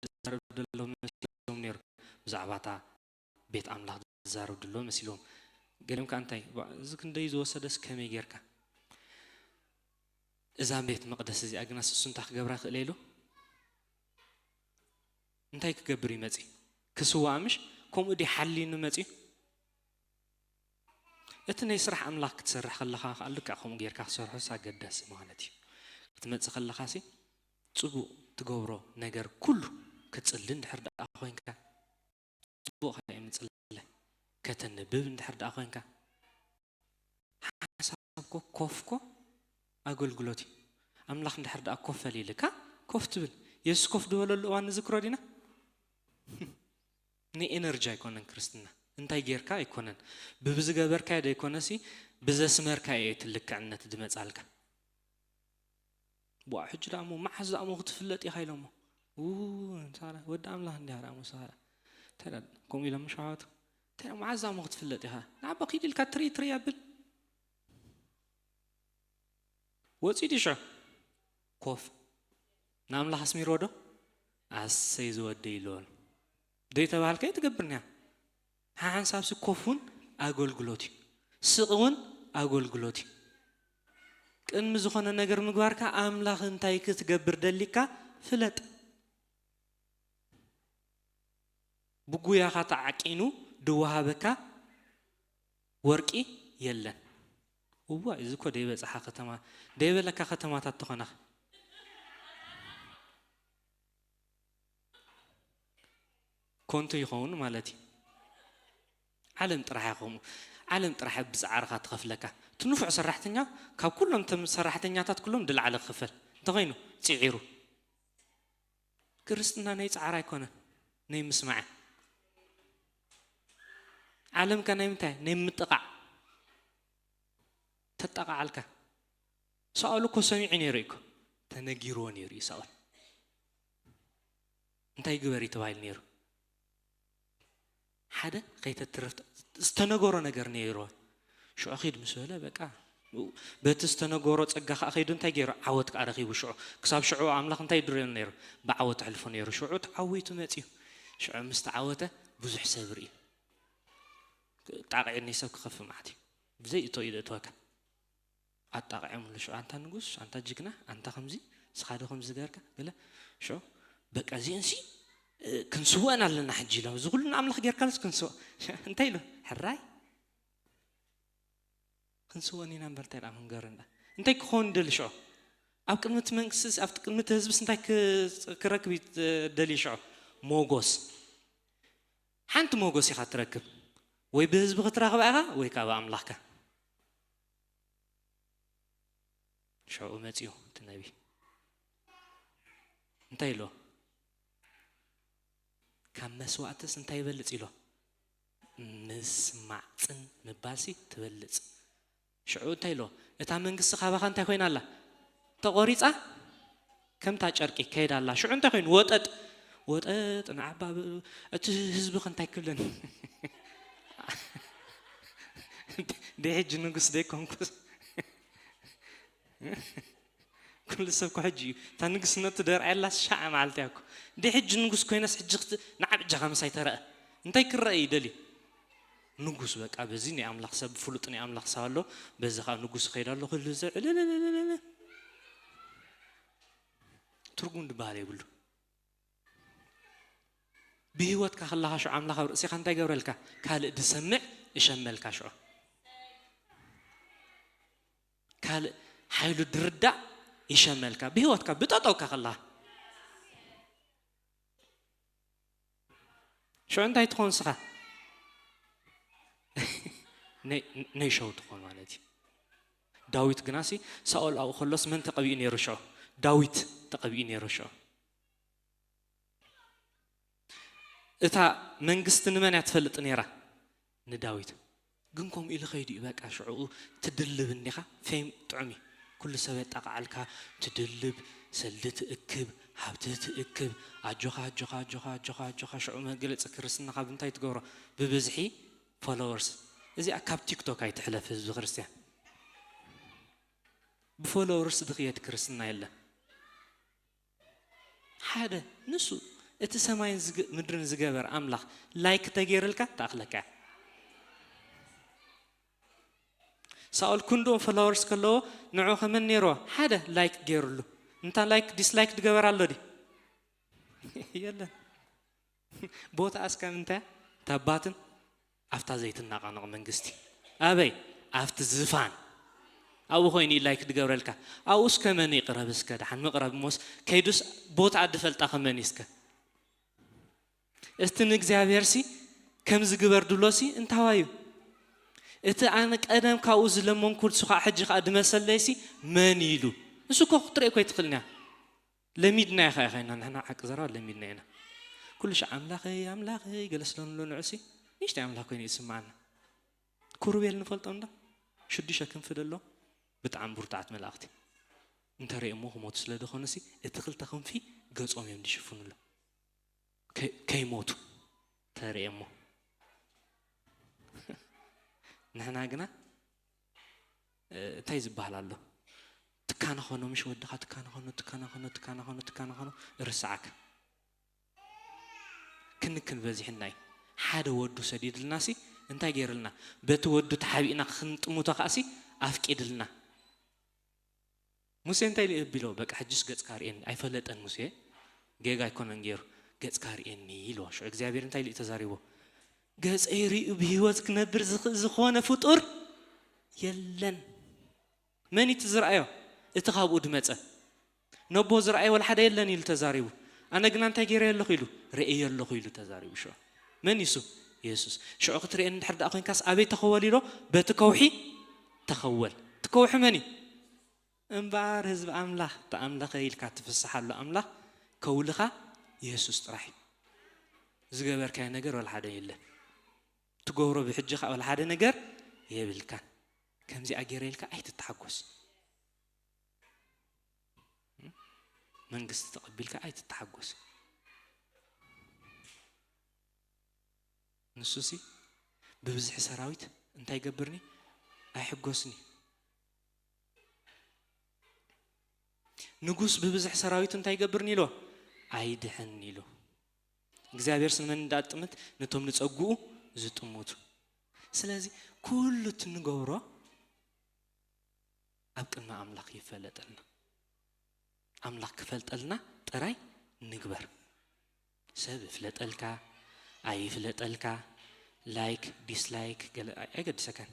ዝዛረቡ ዘለዉ መሲሎም ነይሩ። ብዛዕባ እታ ቤት ኣምላኽ ዝዛረቡ ዘለዉ መሲሎም። ገሊኦም ከኣ እንታይ፣ ባ-፣ እዚ ክንደይ ዝወሰደስ ከመይ ጌርካ? እዛ ቤት መቕደስ እዚኣ ግና ንሱ እንታይ ክገብራ ክእል ኢሉ? እንታይ ክገብር እዩ መጺኡ? ክስዋእ ምሽ? ከምኡ ድዩ ሓልዩኒ መጺኡ? እቲ ናይ ስራሕ ኣምላኽ ክትሰርሕ ከለኻ ከኣ ልክዕ ከምኡ ጌርካ ክትሰርሖስ ኣገዳሲ ማለት እዩ። ክትመጽእ ከለኻሲ ጽቡቕ ትገብሮ ነገር ኩሉ ክትጽሊ እንድሕር ደኣ ኮይንካ፣ ጽቡቕ ከኣ እዩ ምጽላይ። ከተንብብ እንድሕር ደኣ ኮይንካ፣ ሓሳብ ኮ-፣ ኮፍ ኮ ኣገልግሎት እዩ። ኣምላኽ እንድሕር ደኣ ኮፍ ኣሊልካ፣ ኮፍ ትብል። የሱስ ኮፍ ዝበለሉ እዋን ንዝክሮ ዲና? ንኤነርጂ ኣይኮነን ክርስትና። እንታይ ጌርካ ኣይኮነን፣ ብብዝገበርካዮ ዘይኮነሲ ብዘስመርካዮ እዩ እቲ ልክዕነት ዝመጻልካ። ዋ ሕጂ ደኣ እሞ መዓዝ ደኣ እሞ ክትፍለጥ ኢኻ ኢሎሞ። ው ሳራ ወዲ ኣምላኽ እንዲያ ደኣ እሞ ሳራ። እንታይ ደኣ ከምኡ ኢሎም ምሽ ኣሕዋቱ። እንታይ ደኣ መዓዝ ደኣ እሞ ክትፍለጥ ኢኻ። ንዓባ ኪድ ኢልካ ትርኢ ትርኢ ኣብል። ወጺኡ ድዩ ሽዑ? ኮፍ። ንኣምላኽ ኣስሚርዎ ዶ? ኣሰይ ዝወደይ ኢልዎ። ዘይተባህልካዮ ትገብር እኒኣ። ሓሓንሳብሲ ኮፍ እውን ኣገልግሎት እዩ። ስቕ እውን ኣገልግሎት እዩ። ቅድሚ ዝኾነ ነገር ምግባርካ ኣምላኽ እንታይ ክትገብር ደሊካ ፍለጥ። ብጉያኻ ተዓቂኑ ድወሃበካ ወርቂ የለን። እዋ እዚ እኮ ደይበጽሓ ከተማ ደይበለካ ከተማታት ተኾናኽ ኮንቱ ይኸውን ማለት እዩ። ዓለም ጥራሕ እያ ከምኡ። ዓለም ጥራሕ እያ ብጻዕርኻ ትኸፍለካ። እቲ ንፉዕ ሰራሕተኛ ካብ ኩሎም እቶም ሰራሕተኛታት ኩሎም ድልዓለ ክኽፈል እንተኾይኑ ጽዒሩ። ክርስትና ናይ ጻዕር ኣይኮነን፣ ናይ ምስማዕ። ዓለምካ ናይ ምንታይ? ናይ ምጥቓዕ። ተጣቓዓልካ። ሳኦል እኮ ሰሚዑ ነይሩ እዩ እኮ። ተነጊርዎ ነይሩ እዩ ሳኦል። እንታይ ግበር እዩ ተባሂሉ ነይሩ? ሓደ ከይተትርፍ ዝተነገሮ ነገር ነይሩ። ሽዑ ኺድ ምስ በለ በቃ በቲ ዝተነገሮ ጸጋ ከዓ ከይዱ እንታይ ገይሩ? ዓወት ከዓ ረኺቡ። ሽዑ ክሳብ ሽዑ ኣምላኽ እንታይ ድርዮ ነይሩ? ብዓወት ኣሕልፎ ነይሩ። ሽዑ ተዓዊቱ መጺኡ። ሽዑ ምስ ተዓወተ ብዙሕ ሰብ ርኢ። ጣቕዒ ናይ ሰብ ክኸፍ ማለት እዩ። ብዘይ እቶ እዩ ዘእትወካ። ኣጣቕዖምሉ ሽዑ፣ ኣንታ ንጉስ፣ ኣንታ ጅግና፣ ኣንታ ከምዚ፣ ንስኻ ዶ ከምዚ ገርካ? ገለ ሽዑ በቃ እዚአንሲ እ፣ ክንስወአን ኣለና ሕጂ ኢሎም። እዚ ኩሉ ንኣምላኽ ጌርካልስ ክንስወ እንታይ ኢሉ? ሕራይ ክንስወን ኢና እምበር እንታይ ደኣ ክንገር እንዳ እንታይ ክኸውን ደሊ ሽዑ? ኣብ ቅድሚ እቲ መንግስቲ ኣብቲ ቅድሚ እቲ ህዝብስ እንታይ ክ- ክረክብ እዩ ደልዩ ሽዑ? ሞጎስ። ሓንቲ ሞጎስ ኢኻ ትረክብ፣ ወይ ብህዝቢ ክትረኽባ ኢኻ ወይ ካብ ኣምላኽካ። ሽዑ መጺኡ እቲ ነቢ እንታይ ኢሎ? ካብ መስዋእትስ እንታይ ይበልጽ ኢሎ? ምስማዕ ጽን ምባልሲ ትበልጽ። ሽዑ እንታይ ኢሎ? እታ መንግስቲ ካባኻ እንታይ ኮይና ኣላ? ተቖሪጻ ከምታ ጨርቂ ከይዳ ኣላ። ሽዑ እንታይ ኮይኑ? ወጠጥ ወጠጥ ንዓባ ብ- እቲ ህዝቢ ከ እንታይ ክብለኒ? ደ ሕጂ ንጉስ ደይኮንኩስ ኩሉ ሰብ እኮ ሕጂ እዩ እታ ንግስነቱ ደርኣየላ ሻዕ መዓልቲ እያ እኮ። እንደ ሕጂ ንጉስ ኮይነስ ሕጂ ክት- ንዓብ እጃኻ ምሳይ ተረአ እንታይ ክረአ እዩ ደልዩ? ንጉስ በቃ በዚ ናይ ኣምላኽ ሰብ ፍሉጥ ናይ ኣምላኽ ሰብ ኣሎ። በዚ ከዓ ንጉስ ይኸይድ ኣሎ ክሉ ዘ- እልልልልልል። ትርጉም ድበሃል የብሉ። ብህይወትካ ከለኻ ሽዑ ኣምላኽ ኣብ ርእሲኻ እንታይ ገብረልካ? ካልእ ድሰምዕ እሸመልካ ሽዑ ካልእ ሓይሉ ድርዳእ ይሸመልካ ብህይወትካ ብጠጠውካ ከለኻ። ሽዑ እንታይ ትኾን ስኻ? ነይ ሸው ትኾን ማለት እዩ። ዳዊት ግናሲ ሳኦል ኣብኡ ከሎስ መን ተቐቢኡ ነይሩ ሽዑ? ዳዊት ተቐቢኡ ነይሩ ሽዑ። እታ መንግስቲ ንመን እያ ትፈልጥ ነይራ? ንዳዊት። ግን ከምኡ ኢሉ ኸይዱ እዩ በቃ ሽዑኡ ትድልብ እንዲኻ ፌም ጥዑም እዩ። ኩሉ ሰብ የጣቕዓልካ ትድልብ ሰልዲ ትእክብ ሃብቲ ትእክብ ኣጆኻ ኣጆኻ ኣጆኻ ኣጆኻ ኣጆኻ ሽዑ መግለፂ ክርስትናኻ ብምንታይ ትገብሮ? ብብዝሒ ፎሎወርስ። እዚኣ ካብ ቲክቶክ ኣይትሕለፍ ህዝቢ ክርስትያን። ብፎሎወርስ ዝኽየድ ክርስትና የለን። ሓደ ንሱ እቲ ሰማይን ዝግ- ምድርን ዝገበር ኣምላኽ ላይክ ተገይርልካ ትኣኽለካ እያ። ሳኦል ክንድኡ ፎሎወርስ ከለዎ ንዑ ከመን ነይርዎ ሓደ ላይክ ገይርሉ እንታ ላይክ ዲስላይክ ድገበር ኣሎ ድዩ? የለን። ቦታ እስከ ምንታይ ታባትን ኣብታ ዘይትናቓነቕ መንግስቲ ኣበይ ኣብቲ ዝፋን ኣብኡ ኮይኑ ላይክ ድገብረልካ ኣብኡ እስከ መን ይቕረብ እስከ ደሓን ምቕረብ ሞስ ከይዱስ ቦታ ኣድፈልጣ ከመን እስከ እስቲ ንእግዚኣብሔር ሲ ከምዚ ግበር ድብሎ ሲ እንታዋዩ እቲ ኣነ ቀደም ካብኡ ዝለመንኩ ንሱ ከዓ ሕጂ ከዓ ድመሰለይ ሲ መን ኢሉ ንሱ እኮ ክትርኢ እኮ ይትኽእልንያ ለሚድና ኢኻ ኢኻ ኢና ንሕና ሓቂ ዘረባ ለሚድና ኢና ኩሉ ሻዕ ኣምላኸይ ኣምላኸይ ገለ ስለንብሎ ንዑሲ ንእሽተይ ኣምላኽ ኮይኑ ይስምዓና። ኩሩቤል ንፈልጦም ዶ? ሽዱሽተ ክንፊ ደሎ ብጣዕሚ ብርቱዓት መላእኽቲ። እንተሪኦሞ ክሞቱ ስለ ዝኾኑሲ እቲ ክልተ ክንፊ ገጾም እዮም ዝሽፍኑሎ። ከ- ከይሞቱ ተሪኦሞ። ንሕና ግና እ፣ እንታይ ዝበሃል ኣሎ? ትካነ ኾኖ፣ ምሽ ወድኻ ትካነ ኾኖ፣ ትካነ ኾኖ፣ ትካነ ኾኖ፣ ትካነ ኾኖ፣ ርስዓካ። ክንክን በዚሕና እዩ። ሓደ ወዱ ሰዲድልናሲ እንታይ ገይርልና? በቲ ወዱ ተሓቢእና ክንጥምቶ ከኣሲ ኣፍቂድልና። ሙሴ እንታይ ኢሉ ቢሎ? በቃ ሕጅስ ገጽካ ርእየኒ። ኣይፈለጠን ሙሴ፣ ጌጋ ኣይኮነን ገይሩ። ገጽካ ርእየኒ ኢልዎ። ሽዑ እግዚኣብሔር እንታይ ኢሉ እዩ ተዛሪቦ? ገጸይ ርእዩ ብህይወት ክነብር ዝኽእል ዝኾነ ፍጡር የለን። መን እዩ እቲ ዝረኣዮ? እቲ ካብኡ ድመጸ። ነቦ ዝረኣየ ወላ ሓደ የለን ኢሉ ተዛሪቡ። ኣነ ግና እንታይ ገይረ ኣለኹ ኢሉ፣ ርእየ ኣለኹ ኢሉ ተዛሪቡ። ሽዑ መን ይሱ? የሱስ። ሽዑ ክትርእየኒ እንድሕር ደኣ ኮንካስ ኣበይ ተኸወል ኢሎ? በቲ ከውሒ ተኸወል። እቲ ከውሒ መን እዩ? እምበኣር ህዝቢ ኣምላኽ፣ እቲ ኣምላኸ ኢልካ ትፍስሓሉ ኣምላኽ ከውልኻ የሱስ ጥራሕ እዩ። ዝገበርካዮ ነገር ወላ ሓደ የለን። ትገብሮ ብሕጂ ኸኣ ወላ ሓደ ነገር የብልካን። ከምዚኣ ገይረ ኢልካ ኣይትተሓጎስ። መንግስቲ ተቐቢልካ ኣይትተሓጎስ። ንሱሲ ብብዝሒ ሰራዊት እንታይ ይገብርኒ? ኣይሕጎስኒ። ንጉስ ብብዝሒ ሰራዊቱ እንታይ ይገብርኒ ኢሎ? ኣይድሕን ኢሉ። እግዚኣብሔር ስንመን እንዳጥምት ነቶም ንጸጉኡ ዝጥሙቱ። ስለዚ ኩሉ እቲ ንገብሮ ኣብ ቅድሚ ኣምላኽ ይፈለጠልና። ኣምላኽ ክፈልጠልና ጥራይ ንግበር። ሰብ ይፍለጠልካ ኣይፍለጠልካ፣ ላይክ ዲስላይክ ገለ ኣይ- ኣይገድሰካን።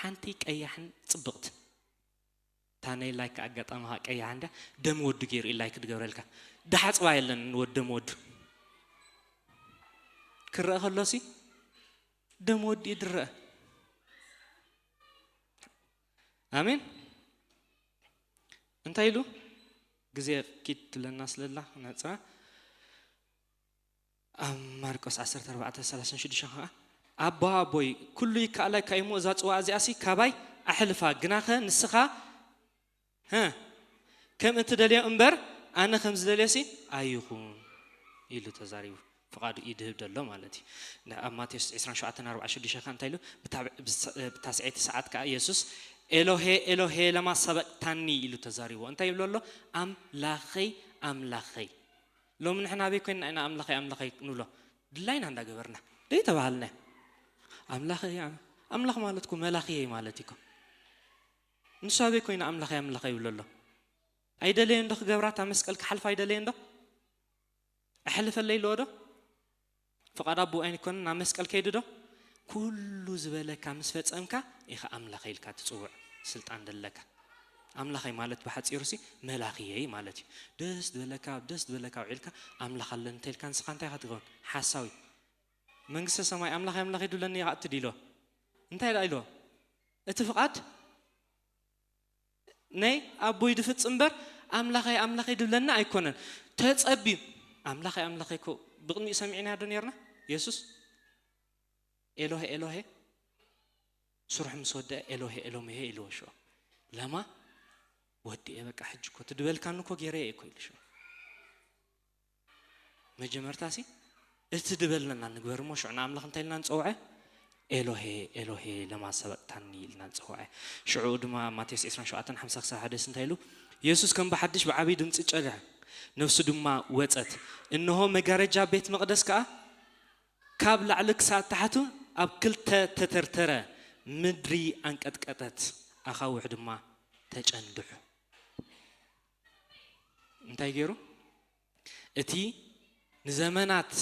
ሓንቲ ቀያሕን ጽብቕትን እታ ናይ ላይክ ኣጋጣሚ ኸዓ ቀያሕ እንዳ ደም ወዱ ገይሩ እዩ ላይክ ድገብረልካ። ድሓጽባ የለን ወዲ ደም ወዱ ክረአ ከሎሲ ደም ወዲ እዩ ድረአ። ኣሜን። እንታይ ኢሉ ግዜ ኪድ ትብለና ስለላ ነፃ ኣብ ማርቆስ ዓሰርተ ኣርባዕተ ሰላሳ ሽዱሽተ ከዓ ኣቦ ኣቦይ ኩሉ ይከኣለካ እሞ እዛ ፅዋ እዚኣሲ ካባይ ኣሕልፋ ግናኸ ንስኻ ህ ከም እትደልዮ እምበር ኣነ ከም ዝደልዮሲ ኣይኹን ኢሉ ተዛሪቡ። ፍቓዱ እዩ ድህብ ደሎ ማለት እዩ። ን- ኣብ ማቴዎስ ዕስራን ሸውዓተን ኣርባዓ ሽዱሽተ ከ እንታይ ኢሉ? ብታ- ብስ- ብታስዐይቲ ሰዓት ከዓ ኢየሱስ ኤሎሄ ኤሎሄ ለማ ሰበቅታኒ ኢሉ ተዛሪቦ። እንታይ ይብሎ ኣሎ? ኣምላኸይ ኣምላኸይ። ሎሚ ንሕና ኣበይ ኮይንና ኢና ኣምላኸይ ኣምላኸይ ንብሎ? ድላይና እንዳገበርና ደይ ተባሃልና ኣምላኸይ ኣም- ኣምላኽ ማለት እኮ መላኽየይ ማለት እዩ እኮ። ንሱ ኣበይ ኮይና ኣምላኸይ ኣምላኸይ ይብሎ ኣሎ? ኣይደለየን ዶ ክገብራ? እታ መስቀል ክሓልፍ ኣይደለየን ዶ? ኣሕልፈለይ ኣለዎ ዶ? ፍቓድ ኣቦኡ ኣይኮነን ናብ መስቀል ከይዱ ዶ? ኩሉ ዝበለካ ምስ ፈጸምካ ኢኻ ኣምላኸይ ኢልካ ትጽውዕ ስልጣን ደለካ። ኣምላኸይ ማለት ብሓጺሩሲ መላኽየይ ማለት እዩ። ደስ ዝበለካ ደስ ዝበለካ ውዒልካ ኣምላኽ ኣለኒ እንተልካ ንስኻ እንታይ ኢኻ ትኸውን? ሓሳዊ። መንግስተ ሰማይ ኣምላኸይ ኣምላኸይ ድብለኒ ኢኻ እትድሎ እንታይ ደኣ ኢልዎ? እቲ ፍቓድ ናይ ኣቦይ ድፍጽም እምበር ኣምላኸይ ኣምላኸይ ድብለና ኣይኮነን። ተጸብዩ ኣምላኸይ ኣምላኸይ እኮ ብቕድሚኡ ሰሚዕናዮ ዶ ነርና? የሱስ ኤሎሄ ኤሎሄ ስርሑ ምስ ወደአ ኤሎሄ ኤሎሜሄ ኢልዎ ሽዑ ለማ ወዲኤ በቃ ሕጂ እኮ ትድበልካኒ እኮ ገይረ እየ እኮ ኢሉ ሽዑ መጀመርታ ሲ እቲ ድበልናና ንግበር እሞ ሽዑ ንኣምላኽ እንታይ ኢልና ንጸውዐ? ኤሎሄ ኤሎሄ ለማ ሰበቅታኒ ኢልና ንጸውዐ። ሽዑ ድማ ኣብ ማቴዎስ ዕስራን ሸውዓተን ሓምሳ ክሳብ ሓደስ እንታይ ኢሉ? የሱስ ከም ብሓድሽ ብዓብዪ ድምፂ ጨርሐ፣ ነፍሱ ድማ ወጸት። እንሆ መጋረጃ ቤት መቕደስ ከኣ ካብ ላዕሊ ክሳብ ታሕቱ ኣብ ክልተ ተተርተረ፣ ምድሪ ኣንቀጥቀጠት፣ ኣኻውሕ ድማ ተጨንድሑ። እንታይ ገይሩ? እቲ ንዘመናት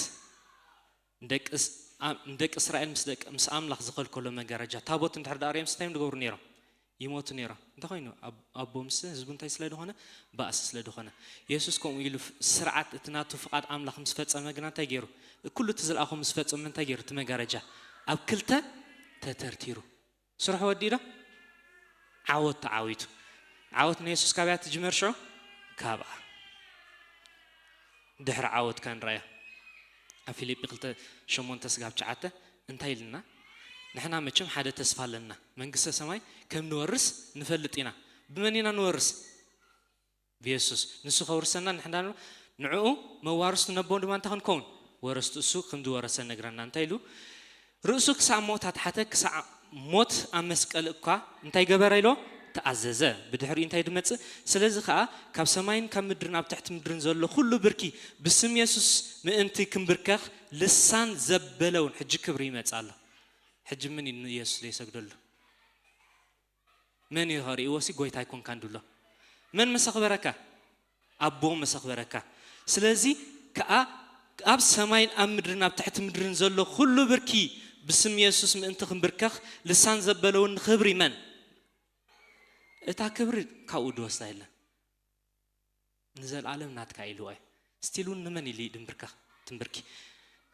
ንደቂ ስ- ኣ- ንደቂ እስራኤል ምስ ደቂ ምስ ኣምላኽ ዝኸልከሎ መጋረጃ ታቦት እንድሕር ደኣ ርእዮም እንታይ እዮም ዝገብሩ ነይሮም? ይሞቱ ነይሮም። እንታይ ኮይኑ? ኣብ- ኣቦ ምስ ህዝቡ እንታይ ስለ ዝኾነ? ባእሲ ስለ ዝኾነ። የሱስ ከምኡ ኢሉ ፍ- ስርዓት እቲ ናቱ ፍቓድ ኣምላኽ ምስ ፈጸመ ግና እንታይ ገይሩ? ኩሉ እቲ ዝለኣኾ ምስ ፈጸመ እንታይ ገይሩ? እቲ መጋረጃ ኣብ ክልተ ተተርቲሩ። ስርሑ ወዲኡ ዶ? ዓወት ተዓዊቱ። ዓወት ናይ የሱስ ካበያ ትጅመር ሽዑ? ካብኣ። ድሕሪ ዓወት ከንራያ። ኣብ ፊልጲ ክልተ ሸሞንተ ስጋብ ትሽዓተ እንታይ ኢልና? ንሕና መቸም ሓደ ተስፋ ኣለና፣ መንግስተ ሰማይ ከም ንወርስ ንፈልጥ ኢና። ብመን ኢና ንወርስ? ብየሱስ። ንሱ ከውርሰና ንሕና ንዕኡ መዋርስቱ ነቦ ድማ እንታይ ክንከውን? ወረስቱ እሱ ከም ዝወረሰ ነግረና። እንታይ ኢሉ? ርእሱ ክሳዕ ሞት ኣትሓተ፣ ክሳዕ ሞት ኣብ መስቀል እኳ እንታይ ገበረ ኢሎ? ተኣዘዘ። ብድሕሪኡ እንታይ ድመጽእ? ስለዚ ኸኣ ካብ ሰማይን ካብ ምድርን ኣብ ትሕቲ ምድርን ዘሎ ኩሉ ብርኪ ብስም የሱስ ምእንቲ ክንብርከኽ ልሳን ዘበለውን። ሕጂ ክብሪ ይመጽእ ኣሎ። ሕጂ ምን እዩ ንየሱስ ዘይሰግደሉ? መን እዩ ኸርእይዎ ሲ ጎይታ ኣይኮንካን ድብሎ? መን መሰኽበረካ? ኣቦ መሰኽበረካ። ስለዚ ከኣ ኣብ ሰማይን ኣብ ምድርን ኣብ ትሕቲ ምድርን ዘሎ ኩሉ ብርኪ ብስም የሱስ ምእንቲ ክንብርከኽ ልሳን ዘበለውን ንኽብሪ መን? እታ ክብሪ ካብኡ ድወስዳ የለን። ንዘለኣለም ናትካ ኢልዎ እዩ። ስቲል እውን ንመን ኢሉ እዩ ድንብርከኽ? ትንብርኪ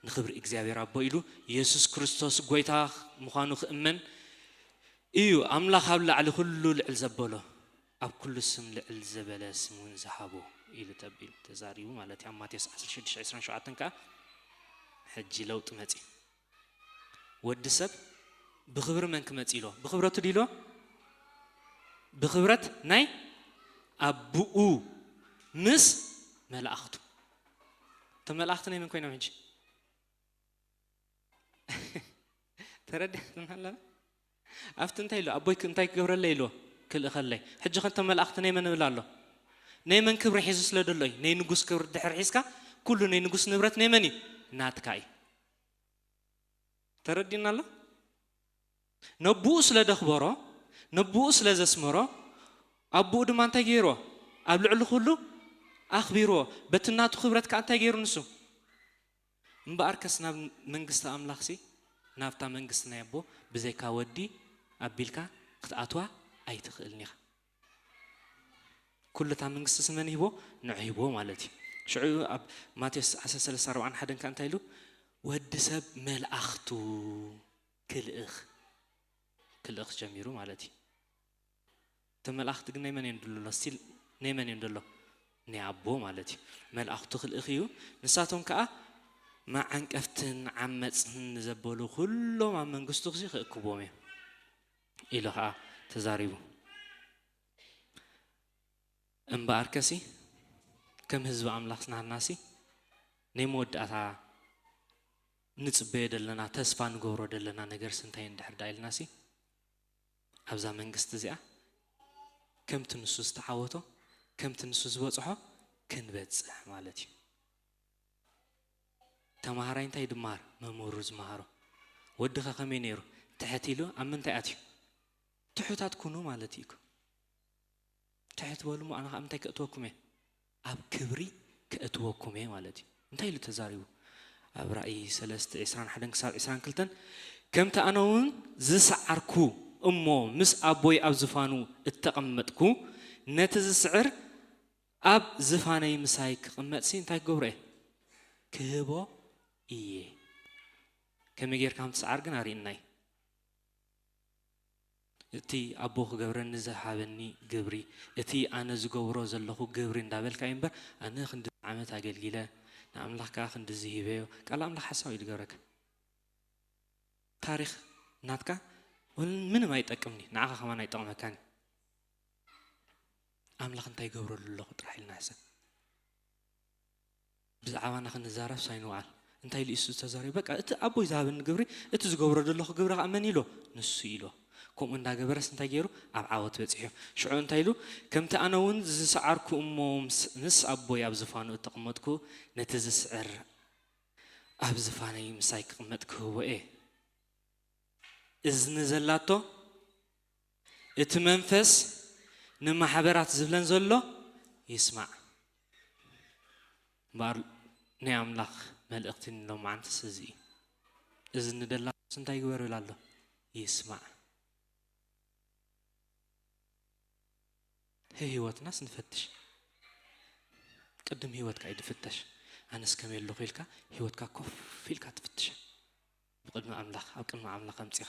ንኽብሪ እግዚኣብሔር ኣቦ ኢሉ የሱስ ክርስቶስ ጎይታ ምዃኑ ክእመን እዩ። ኣምላኽ ኣብ ላዕሊ ኩሉ ልዕል ዘበሎ ኣብ ኩሉ ስም ልዕል ዘበለ ስም እውን ዝሃቦ ኢሉ ተቢሉ ተዛሪቡ ማለት እዩ። ኣብ ማቴዎስ ዓሰርተ ሽዱሽተ ዕስራን ሸውዓተን ከዓ ሕጂ ለውጢ መጺ። ወዲ ሰብ ብኽብሪ መን ክመጽእ ኢሎ? ብኽብረቱ ድኢሎ? ብኽብረት ናይ ኣቦኡ ምስ መላእኽቱ። እቶም መላእኽቲ ናይ መን ኮይኖም ሕጂ? ተረዲእና ኣለና? ኣብቲ እንታይ ኢሎ? ኣቦይ ክ-፣ እንታይ ክገብረለይ ኢሎ? ክልእኸለይ። ሕጂ ከንቶም መላእኽቲ ናይ መን እብል ኣሎ? ናይ መን ክብሪ ሒዙ ስለ ደሎ እዩ? ናይ ንጉስ ክብሪ ድሕሪ ሒዝካ፣ ኩሉ ናይ ንጉስ ንብረት ናይ መን እዩ? ናትካ እዩ። ተረዲእና ኣሎ? ነብኡ ስለ ደኽበሮ፣ ነብኡ ስለ ዘስመሮ፣ ኣቦኡ ድማ እንታይ ገይርዎ? ኣብ ልዕሊ ኩሉ ኣኽቢርዎ። በቲ ናቱ ክብረት ከኣ እንታይ ገይሩ ንሱ? እምበኣርከስ ናብ መንግስቲ ኣምላኽሲ፣ ናብታ መንግስቲ ናይ ኣቦ ብዘይካ ወዲ ኣቢልካ ክትኣትዋ ኣይትኽእልን ኢኻ። ኩሉ እታ መንግስቲ ስመን ሂቦ ንዑ ሂቦ ማለት እዩ። ሽዑ ኣብ ማቴዎስ ዓሰርተ ሰለስተ ኣርባዓን ሓደን ከ እንታይ ኢሉ? ወዲ ሰብ መልኣኽቱ ክልእኽ፣ ክልእኽ ጀሚሩ ማለት እዩ። እቶም መልኣኽቲ ግን ናይ መን እዮም ድሉ ኣሎ? ስቲል ናይ መን እዮም ደሎ? ናይ ኣቦ ማለት እዩ። መልኣኽቱ ክልእኽ እዩ። ንሳቶም ከኣ መዓንቀፍትን ዓመፅን ንዘበሉ ኩሎም ኣብ መንግስቱ ክሲ ክእክቦም እዮም ኢሉ ከኣ ተዛሪቡ። እምበኣርከሲ ከም ህዝቢ ኣምላኽ ናህናሲ ናይ መወዳእታ ንጽበዮ ደለና፣ ተስፋ ንገብሮ ደለና ነገርሲ እንታይ እንድሕር ደኣ ኢልናሲ፣ ኣብዛ መንግስቲ እዚኣ ከምቲ ንሱ ዝተዓወቶ፣ ከምቲ ንሱ ዝበጽሖ ክንበጽሕ ማለት እዩ። ተማሃራይ እንታይ ድመሃር? መምህሩ ዝመሃሮ። ወድኻ ከመይ ነይሩ? ትሕት ኢሉ ኣብ ምንታይ ኣትዩ? ትሑታት ኩኑ ማለት እዩ እኮ። ትሕት በሉ እሞ ኣነ ኸኣ ምንታይ ከእትወኩም እየ? ኣብ ክብሪ ከእትወኩም እየ ማለት እዩ። እንታይ ኢሉ ተዛሪቡ? ኣብ ራእይ ሰለስተ ዕስራን ሓደን ክሳብ ዕስራን ክልተን፣ ከምቲ ኣነ እውን ዝሰዓርኩ እሞ ምስ ኣቦይ ኣብ ዝፋኑ እተቐመጥኩ፣ ነቲ ዝስዕር ኣብ ዝፋነይ ምሳይ ክቕመጥሲ እንታይ ክገብሮ እየ? ክህቦ እየ። ከመይ ጌርካ ከም ትስዓር ግን ኣርእየና እዩ። እቲ ኣቦ ክገብረኒ ዝሃበኒ ግብሪ፣ እቲ ኣነ ዝገብሮ ዘለኹ ግብሪ እንዳበልካ እዩ እምበር፣ ኣነ ክንዲ ዓመት ኣገልጊለ፣ ንኣምላኽ ከኣ ክንድዚ ሂበዮ። ቃል ኣምላኽ ሓሳዊ እዩ ዝገብረካ። ታሪኽ ናትካ ወል-፣ ምንም ኣይጠቅምኒ፣ ንዓኻ ከማን ኣይጠቕመካን እዩ። ኣምላኽ እንታይ ይገብረሉ ኣለኹ ጥራሕ ኢልና ሕሰብ። ብዛዕባና ክንዛረብ ሳይንውዓል። እንታይ ኢሉ ኢየሱስ ተዛሪቡ? በቃ እቲ ኣቦይ ዝሃበኒ ግብሪ፣ እቲ ዝገብሮ ዘለኹ ግብሪ ኸኣ መን ኢሎ? ንሱ ኢሎ። ከምኡ እንዳገበረስ እንታይ ገይሩ? ኣብ ዓወት በጺሑ። ሽዑ እንታይ ኢሉ? ከምቲ ኣነ እውን ዝሰዓርኩ እሞ ምስ፣ ምስ ኣቦይ ኣብ ዝፋኑ እተቐመጥኩ፣ ነቲ ዝስዕር ኣብ ዝፋነይ ምሳይ ክቕመጥ ክህቦ እየ። እዝኒ ዘላቶ፣ እቲ መንፈስ ንማሕበራት ዝብለን ዘሎ ይስማዕ። እምበኣር ናይ ኣምላኽ መልእኽቲ ንሎማዓንትስ እዚ እዩ። እዝኒ ደላቶስ እንታይ ይግበር ይብል ኣሎ? ይስማዕ። ህይወትናስ ንፈትሽ። ቅድም ህይወትካ እዩ ድፍተሽ። ኣነስ ከመይ ኣለኹ ኢልካ ህይወትካ ኮፍ ኢልካ ትፍትሻ። ብቅድሚ ኣምላኽ፣ ኣብ ቅድሚ ኣምላኽ ኣምጺኻ።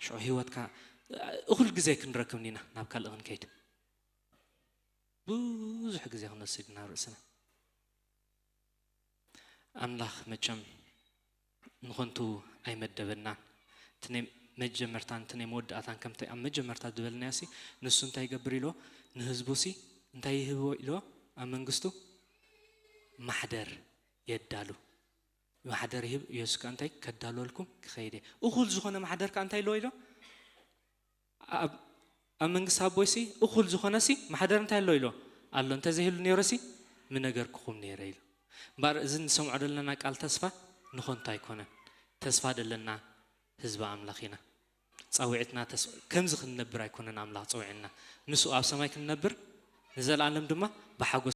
ሽዑ ህይወትካ፣ እኹል ግዜ ክንረክብ ኢና ናብ ካልእ ክንከይድ። ብዙሕ ግዜ ክንወስድ ኢና ርእስና። ኣምላኽ መቸም ንኾንቱ ኣይመደበናን። እቲ ናይ መጀመርታን እቲ ናይ መወዳእታን ከምቲ ኣብ መጀመርታ ዝበልናዮ ሲ፣ ንሱ እንታይ ይገብር ኢሎ? ንህዝቡ ሲ እንታይ ይህቦ ኢሎ? ኣብ መንግስቱ ማሕደር የዳሉ። ማሕደር ይህብ። ኢየሱስ ከኣ እንታይ ከዳልወልኩም ክኸይድ እየ። እኹል ዝኾነ ማሕደር ከኣ እንታይ ኣለዎ ኢሎ? ኣብ ኣብ መንግስቲ ኣቦይሲ እኹል ዝኾነሲ ማሕደር እንታይ ኣሎ ኢሎ? ኣሎ። እንተዘይህሉ ነይረሲ ምነገርኩኹም ነይረ ኢሉ። እምበኣር እዚ ንሰምዖ ዘለና ቃል ተስፋ ንኾንቱ ኣይኮነን። ተስፋ ደለና ህዝቢ ኣምላኽ ኢና። ጻውዒትና ተስ-፣ ከምዚ ክንነብር ኣይኮነን ኣምላኽ ጸውዒና። ምስኡ ኣብ ሰማይ ክንነብር ንዘለኣለም ድማ ብሓጎስ